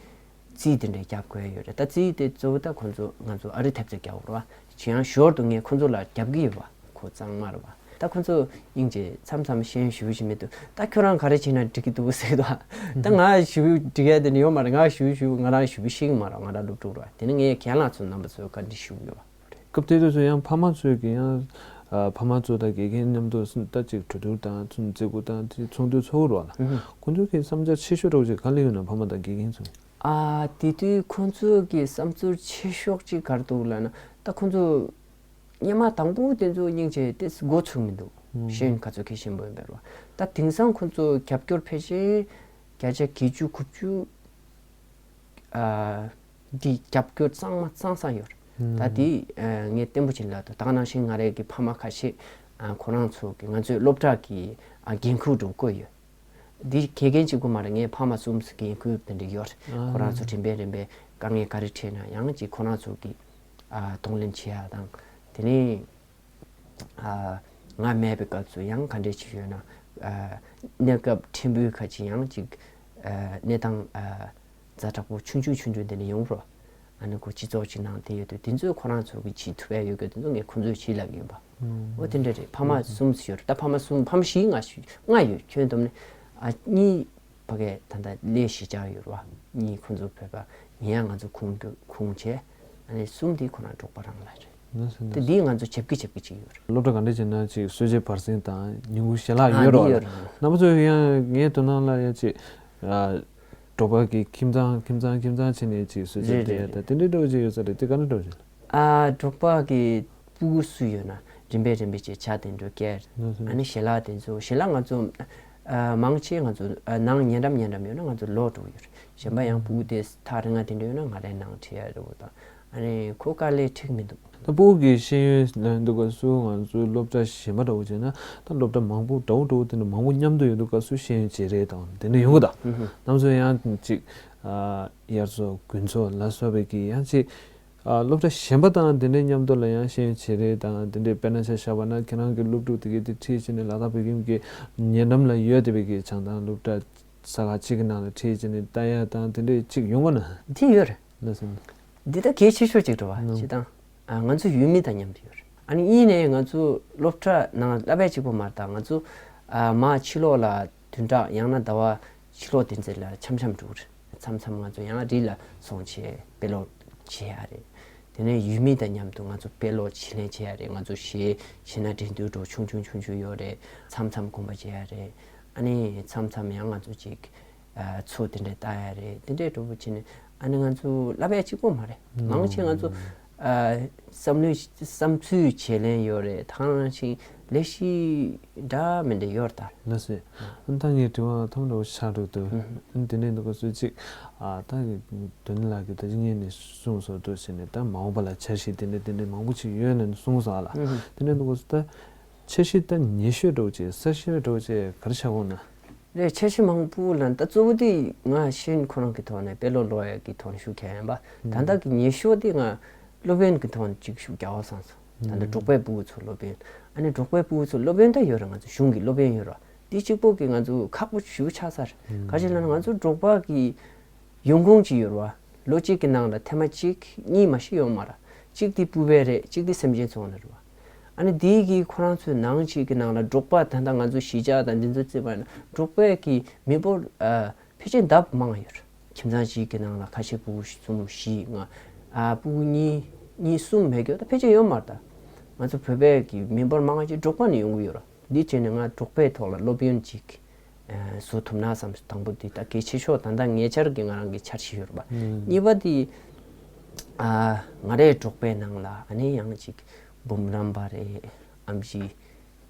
རྩིས་དེ་འདྲ་རྒྱབ་དགོས་ཡོད་རེད། ད་རྩིས་དེ་གཙོ་བོ་ད་ཁོང་ཚོ་ང་ཚོ་ཨ་རི་ཐེབས་རྩ་རྒྱག་དགོས་རེད་བ། ཅི་ཡང་ཞོར་དུ་ངས་ཁོང་ཚོ་ལ་རྒྱབ་ཀྱི་ཡོད་བ། ཁོ་གཙང་མ་རེད་བ། ད་ཁོང་ཚོ་སྙིང་རྗེ། མཚམས་མཚམས་ཤེས་ཡོན་ཞུ་བཞིན་མི་འདུག་ད་ཁྱོད་རང་ག་རེ་བྱས་ན་འགྲིག་གི་འདུག་ཟེར་གི་འདུག་ད་ང་ཞུ་འགྲིག་ཡ་དེ་ནི་ཡོད་མ་རེད། ང་ཞུ་ཞུ་ང་རང་ཞུ་ཤེས་ཀྱི་མ་རེད། ང་རང་སློབ་ཕྲུག་རེད་བ། དེ་ནི་ངས་རྒན་ལགས་ཚོ་རྣམ་པ་ཚོའི་བཀའ་འདྲི་ཞུ་གི་ཡོད་བ། སྐབས་དེ་དུས་སུ་ཡང་ཕ་མ་ཚོས་ཀྱི་ཡང་ཨ་ཕ་མ་ཚོ་དང་དགེ་རྒན་མཉམ་དུ་ད་ཅིག་གྲོས་བསྡུར་དང་ཚོགས་མཛད་སྒོ་དང་དེ་ཚོགས་འདུ་ཚོགས་རོགས་ལ་ཁོང་ཚོས་ཀྱི་བསམ་འཆར་ཆེ་ཤོས་འདྲ་བོ་ཅིག་ག་ལ་ཡོད་ན་ཕ་མ་དང་དགེ་རྒན་ཚོ། ཨ་དེ་དུས་ཁོང་ཚོས་ཀྱི་བསམ་ཚུལ་ཆེ་ཤོས་ཅིག་ག་རེ་འདུག་ལབ་ན་ད་ཁོང་ཚོ་སྔོན་མ་དང་པོ་དེ་ཚོ་སྙིང་རྗེ་དེ་འགོ་ཚུགས་མི་འདུག་ཤེས་ཡོན་ག་ཚོད་གལ་ཆེན་པོ་ཡིན་པ་རེད་བ། ད་དེང་སང་ཁོང་ཚོ་རྒྱབ་སྐྱོར་ཕལ་ཆེར་བརྒྱ་ཆ་བརྒྱད་ཅུ་དགུ་བཅུ་ཨ་འདི་རྒྱབ་སྐྱོར་གཙང་མ་གཙང་ས་ཡོད་རེད། ད་འདི་ཨ་ངས་བརྟན་པོ་ཅིག་ལབ་འདུག་ད་ག་ནང་བཞིན་ང་རའི་གི་ཕ་མ་ཁ་ཤས་ཨ་ཁོ་རང་ཚོ་གི་ང་ཚོའི་སློབ་གྲྭ་གི་ཨ་འགན་ཁུར་འགྲོ་བསྐོས་ཡོད། འདི་དགེ་རྒན་གཅིག་པུ་མ་རེད། ངའི་ཕ་མ་གསུམ་ཚོ་འགན་ཁུར་དེ་འདྲ་ཡོད་རེད། ཁོ་རང་ཚོ་རིམ་པས་རིམ་པས་དཀའ་ངལ་ག་རེ་འཕྲད་ན་ཡང་ཅིག་ཁོ་རང་ཚོ་གི་ཨ་གདོང་ལེན་བྱེད་ཡ་དང་། དེ་ནས་ཨ་ང་མེད་པའི་སྐབས་སུ་ཡང་ག་འདྲས་ཅིག་ཡོད་ན་ཨ་གནས་སྐབས་ཕྲན་བུའི་ཁ་ཅིག་ཡང་ཅིག་ཨ་གནས་སྟངས་ཨ་ཛ་དྲག་པོ་ཆུང་ཆུང་ཆུང་ཆུང་དེ་འདྲ་ཡོང་རོགས། ཨ་ནི་ཁོ་སྤྱི་ཚོགས་ཅིག་ནང་བསྡད་ཡོད་དུས་དེ་ཚོས་ཁོ་རང་ཚོ་གི་བྱེད་ཐུབ་ཡ་ཡོད་དགོས་དེ་ཚོ་ངས་ཁོ་ཚོས་བྱེད་ལབ་ཀྱི་ཡིན་པ། འོ་དེ་འདྲ་རེད། ཕ་མ་གསུམ་ཡོད་རེད། ད་ཕ་མ་གསུམ་ཕ་མ་བཞི་ལྔ་ཞིག་ལྔ་ཡོད། ཁྱོན་བསྡོམས་ནས་ཨ་གཉིས་ཕ་གས་ད་ལྟ་ལས་གཞིས་ཆགས་ཡོད་རེད་བ། གཉིས་ཁོ་ཚོ་བོད་པ་ཡིན་ཡང་ང་ཚོ་ཁུངས་ཁུངས་བྱས། ཨ་ནི་གསུམ་དེ་ཁོ་རང་འབྲོག་པ་རང་ལ་རེད། དེ་འདིས་ང་ཚོ་བྱེད་ཀྱི་བྱེད་ཀྱི་ཅིག་ཡོད་རེད། སློབ་གྲྭ་ག་འདྲ་བྱས་ན་ཅིག་གསོལ་ཇའི་བར་གསེང་དང་ཉིན་གུང་ཞལ་ལག་ཨ་ཡོད་རེད་འདི་བ། ཡོད་རེད། རྣམ་པ་ཚོ་ཡང་ངའི་དོ་སྣང་ལ་ཡང་ཅིག་ཨ་འབྲོག་པ་གི་ཁྱིམ་ཚང་ཁྱིམ་ཚང་ཁྱིམ་ཚང་བྱས་ནས་ཅིག་གསོལ་ཇ་རེད། སྟེར་ཡ་རེད། ད་དེ་འདྲའི་འདྲ་བོ་ཅིག་ཡོད་ས་རེད། དེ་ག་འདྲ་འདྲ་བོ་ཅིག་རེད། ཨ་འབྲོག་པ་གི་སྤུ་གུ་སུ་ཡོད་ན་རིམ་པས་རིམ་པས་ཅིག་ཇ་དེ་འདྲ་བསྐྱལ། ཨ་ནི་ཞལ་ལག་དེ་ཚོ་ཞལ་ལག་ང་ཚོ་ཨ་མང་ཆེ་ང་ཚོ་ཨ་ནང་ཉེ་འགྲམ་ཉེ་འགྲམ་ཡོད་ན་ང་ཚོ་ལོག་འགྲོ་གི་ཡོད་རེད། གཞན་པ་ཡང་སྤུ་གུ་དེ་ཐག་རིང་ང་དེ་འདྲ་ཡོད་ན་ང་རའི་ནང་ཁྲིད་ཡ་རེད་བ་དང་། ཨ་ནི་ཁོ་དཀའ་ལས་འཕྲད་མི་འདུག་ད་སྤུ་གུ་གི་ཤེས་ཡོན་ལ་འདུག་ག་སུ་ང་ཚོའི་སློབ་གྲྭ་གཞན་པ་འདྲ་བོ་བྱས་ན་ད་སློབ་གྲྭ་མང་པོ་འདྲ་བོ་འདྲ་བོ་དེ་འདྲ་མང་པོ་མཉམ་དུ་ཡོད་འདུག་ག་སུ་ཤེས་ཡོན་བརྗེ་རེས་དང་དེ་འདྲ་ཡོང་གི་ད། ནམ་སོ་ཡང་ཅིག་ཨ་དབྱར་ཚོགས་དགུན་ཚོགས་ལ་སོགས་པའི་གི་ཡང་ཅིག་ཨ་སློབ་གྲྭ་གཞན་པ་དང་དེ་འདྲའི་མཉམ་དུ་ལ་ཡང་ཤེས་ཡོན་བརྗེ་རེས་དང་དེ་འདྲའི་དཔེར་ན་ཆ་བཞག་པ་ན་ཁྱེད་རང་གི་སློབ་ཕྲུག་དེ་གའི་དེ་ཁྲིད་བྱས་ནས་ལ་དྭགས་བོད་ཁྱིམ་གྱི་ཉེ་འགྲམ་ལ་ཡོད་བསྡད་པའི་གི་བྱང་ཐང་སློབ་གྲྭ་ས་ཁག་གཅིག་གི་ནང་ལ་ཁྲིད་བྱས་ནས་ལྟ་ཡ་དང་དེ་འདྲའི་ཅིག་ཡོང་གི་ན། དེ་ཡོད་རེད། ལགས་སོ། འདི་ད་གལ་ཆེ་ཤོས་ཅིག་འགྲོ་བ་ནོ། སྤྱིར་བཏང་ཨ་ང་ཚོ་ཡུལ་མི་དང་མཉམ་དུ་ཡོད་རེད། ཨ་ནི་གཉིས་ནས་ང་ཚོ་སློབ་གྲྭ་ནང་བསླབ་པ་གཅིག་པོ་མ་རེད། ད་ང་ཚོ་ཨ་མར་ཕྱི་ལོགས་ལ་བདུན་ཕྲག་ཡང་ན་ཟླ་བ་ཕྱི་ལོགས་དེ་ཚོ་ལ་འཆམ་འཆམ་འགྲོ་གི་རེད། མཚམས་མཚམས་ང་ཚོ་ཡང་རི་ལ་སོང་བྱས་དཔེ་ཀློག་བྱེད་ཡ་རེད། དེ་ནས་ཡུལ་མི་དང་མཉམ་དུ་ང་ཚོ་དཔེ་ཀློག་བྱེད་ལེན་བྱེད་ཡ་རེད། ང་ཚོ་གཞས་གཞས་སྣ་འགྲན་བསྡུར་འགྲོ་ཆུང་ཆུང་ཆུང་ཆུང་ཡོད་རེད། མཚམས་མཚམས་དགོན་པ་བྱེད་ཡ་རེད། ཨ་ནི་མཚམས་མཚམས་ཡང་ང་ཚོ་ཅིག་ཨ་ཚོ་དེ་འདྲ་ལྟ་ཡ་རེད། དེ་འདྲའི་འགྲོ་བོ་བྱས་ནས་ཨ་ནི་ང་ཚོ་བསླབ་ཡ་གཅིག་པོ་མ་རེད། མང་ཆེ་ང་ཚོ་ཨ་བསམ་བློའི་བསམ་ཚུལ་བརྗེ་ལེན་ཡོད་རེད། ད་ག་ནང་བཞིན་ལས་གཞི་འདྲ་མི་འདྲ་ཡོད་རེད་ད། ལགས་སེ། ཨ་ད་ངའི་དྲི་བ་ཐོག་མ་འདྲ་བོ་ཆགས་འགྲོ་འདུག་ཨ་དེ་ནས་འདུག་ག་སུ་གཅིག་ཨ་ད་དོན་ལགས་ཀྱིས་ད་ཅི་ངས་ནས་གསུངས་སོང་འདུག་ཟེར་ནས་ད་མ་འོངས་པ་ལ་འཆར་གཞི་དེ་འདྲ་དེ་འདྲ་མང་པོ་ཅིག་ཡོད་ནས་གསུངས་སོང་ཨ་ལ། དེ་ནས་འདུག་ག་སུ་ད་འཆར་གཞི་ད་ཉེ་ཤོས་འདྲ་བོ་ཅིག་གསར་ཤོས་འདྲ་བོ་ཅིག་ག་རེ་ཆགས་འོང་ན། རེད། འཆར་གཞི་མང་པོ་ལ་ད་གཙོ་བོ་དེ་ང་ཤེས་ཡོན་ཁོ་རང་གི་ཐོག་ནས་དཔེ་ཀློག་ཀློག་ཡ་གི་ཐོག་ནས་ཤུགས་རྒྱག་ཡིན་པ། ད་ལྟ་གི་ཉེ་ཤོས་དེ་ང་སློབ་ཡོན་གི་ཐོག་ནས་ཅིག་ཤུགས་རྒྱག་དགོས་བསམ་སོང་། ད་ལྟ་འབྲོག་པའི་སྤུ་གུ་ཚོ་སློབ་ཡོན། ཨ་ནི་འབྲོག་པའི་སྤུ་གུ་ཚོ་སློབ་ཡོན་ད་ཡོད་རེད། ང་ཚོ་གཞུང་གི་སློབ་ཡོན་ཡོད་རེད། དེ་གཅིག་པོ་གི་ང་ཚོ་ཁག་པོ་ཞེ་པོ་ཆགས་ས་རེད། ག་ཅི་ལབ་ན་ང་ཚོ་འབྲོག་པ་གི་ཡོང་ཁུངས་ཅིག་ཡོད་རེད་བ། ལོ་གཅིག་གི་ནང་ལ་ཐེངས་མ་གཅིག་གཉིས་མ་ཞིག་ཡོང་མ་རེད། གཅིག་དེ་སྤུ་བེ་རེད། གཅིག་དེ་སེམས་ཅན་ཚོང་ན་རེད་བ། ཨ་ནི་དེའི་གི་ཁོ་རང་ཚོའི་ནང་གཅིག་གི་ནང་ལ་འབྲོག་པ་ད་ལྟ་ང་ཚོ་གཞིས་ཆགས་དང་འདི་ཚོ་བརྩིས་པ་ན་འབྲོག་པའི་གི་མི་འབོར་ཨ་ཕལ་ཆེར་ལྡབ་མང་ཡོད་རེད། ཁྱིམ་ཚང་གཅིག་གི་ནང་ལ་ཁ་ཤས་སྤུ་གུ་གསུམ་བཞི་ལྔ་ཨ་སྤུ་གུ་གཉིས་གཉིས་གསུམ་མེད་རྒྱུ་ད་ཕལ་ཆེར་ཡོད་མ་རེད་ད། ང་ཚོ་བོད་པའི་གི་མི་འབོར་མང་ཆེ་འབྲོག་པ་ནས་ཡོང་གི་ཡོད་རེད། འདི་བྱས་ནས་ང་འབྲོག་པའི་ཐོག་ལ་སློབ་ཡོན་གཅིག་ཨ་བཟོ་ཐུབ་ན་བསམ། དང་པོ་འདི་ད་གལ་ཆེ་ཤོས་ད་ལྟ་ངེད་ཅག་གི་ང་རང་གི་འཆར་གཞི་ཡོད་རེད་པ། གཉིས་པ་འདི་ཨ་ང་རའི་འབྲོག་པའི་ནང་ལ་ཨ་ནི་ཡང་ཅིག་འབུམ་རམས་པ་རེད། ཨེམ་ཆི་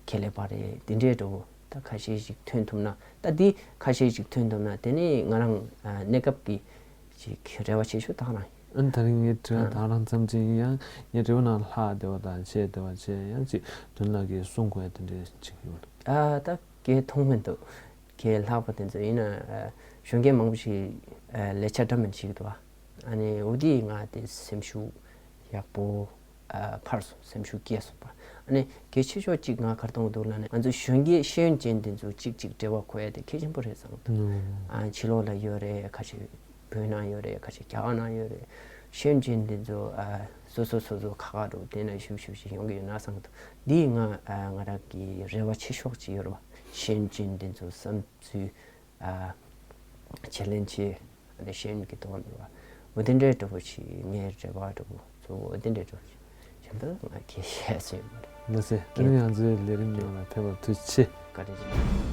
ཁེ་ལས་པ་རེད། འདི་འདྲའི་འགྲོ་ད་ཁ་ཤས་ཤིག་ཐོན་ཐུབ་ན། ད་འདི་ཁ་ཤས་ཤིག་ཐོན་ཐུབ་ན་དེ་ནི་ང་རང་ཨ་གནས་སྐབས་ཀྱི་ཅིག་རེ་བ་ཆེ་ཤོས་ད་ག་རང་ཡིན། ཨ་ནི་ད་རིང་ངའི་དྲི་བ་ཨ་ད་ག་རང་ཙམ་ཅིག་ཡིན། ཡང་ངའི་དྲི་བ་ནང་ལྷག་བསྡད་པ་དང་ཆད་བསྡད་པ་བྱས་ཡང་ཅིག་དོན་ལ་གི་གསུང་དགོས་ཡ་དེ་འདྲའི་ཅིག་ཡོད། ཨ་ད་གའི་མཐོང་མི་འདུག་གའི་ལྷག་པ་དེ་ཚོ་ཡིན་ན་ཨ་གཞོན་སྐྱེས་མང་པོ་ཞིག་ཨ་ལས་འཆར་འདྲ་མིན་ཞིག་འདུག་ཨ་ནི་འོ་དེ་ང་དེ་སེམས་ཤུགས་ཡག་པོ་ཨ་འཕར་སོང་། སེམས་ཤུགས་སྐྱེས་སོང་པ། ཨ་ནི་གལ་ཆེ་ཤོས་གཅིག་ང་ག་རེ་མཐོང་གི་འདུག་ལབ་ན་ང་ཚོ་གཞོན་སྐྱེས་ཤེས་ཡོན་ཅན་དེ་ཚོ་གཅིག་གཅིག་འབྲེལ་བ་འཁོར་ཡ་དེ་གལ་ཆེན་པོ་རེད་བསམ་གི་འདུག་ཨ་ཕྱི་ལོགས་ལ་ཡོད་རེད། ཁ་ཤས་བོད་ནང་ཡོད་རེད། ཁ་ཤས་རྒྱ་གར་ནང་ཡོད་རེད། ཤེས་ཡོན་ཅན་དེ་ཚོ་ཨ་སོ་སོ་སོ་སོ་ཁ་ཁ་རུ་དེ་ན་ཞུ་ཞུ་ཞིག་ཡོང་གི་ཡོད་ན་བསམ་གི་འདུག་འདི་ང་ཨ་ང་རང་གི་རེ་བ་ཆེ་ཤོས་གཅིག་ཡོད་རེད་བ། ཤེས་ཡོན་ཅན་དེ་ཚོ་བསམ་ཚུལ་ཨ་བྱེད་ལེན་བྱེད། ཨ་ནི་ཤེས་ཡོན་གྱི་ཐོག་ནས་བ། འོ་དེ་འདྲའི་འདྲ་པོ་ཞིག་ངའི་རེ་བ་འདྲ་པོ་གཙོ་བོ་འོ་དེ་འདྲའི་འདྲ་པོ་ཞིག་གཞན་པ་ང་གིས་བཤད་ས་ཡོད་མ་རེད། ལགས་སེ། ཨ་ནི་ང་ཚོའི་ལས་རིམ་ནང་ལ་ཕེབས་པར་ཐུགས་རྗེ་ཆེ། བཀའ་དྲིན་ཆེ།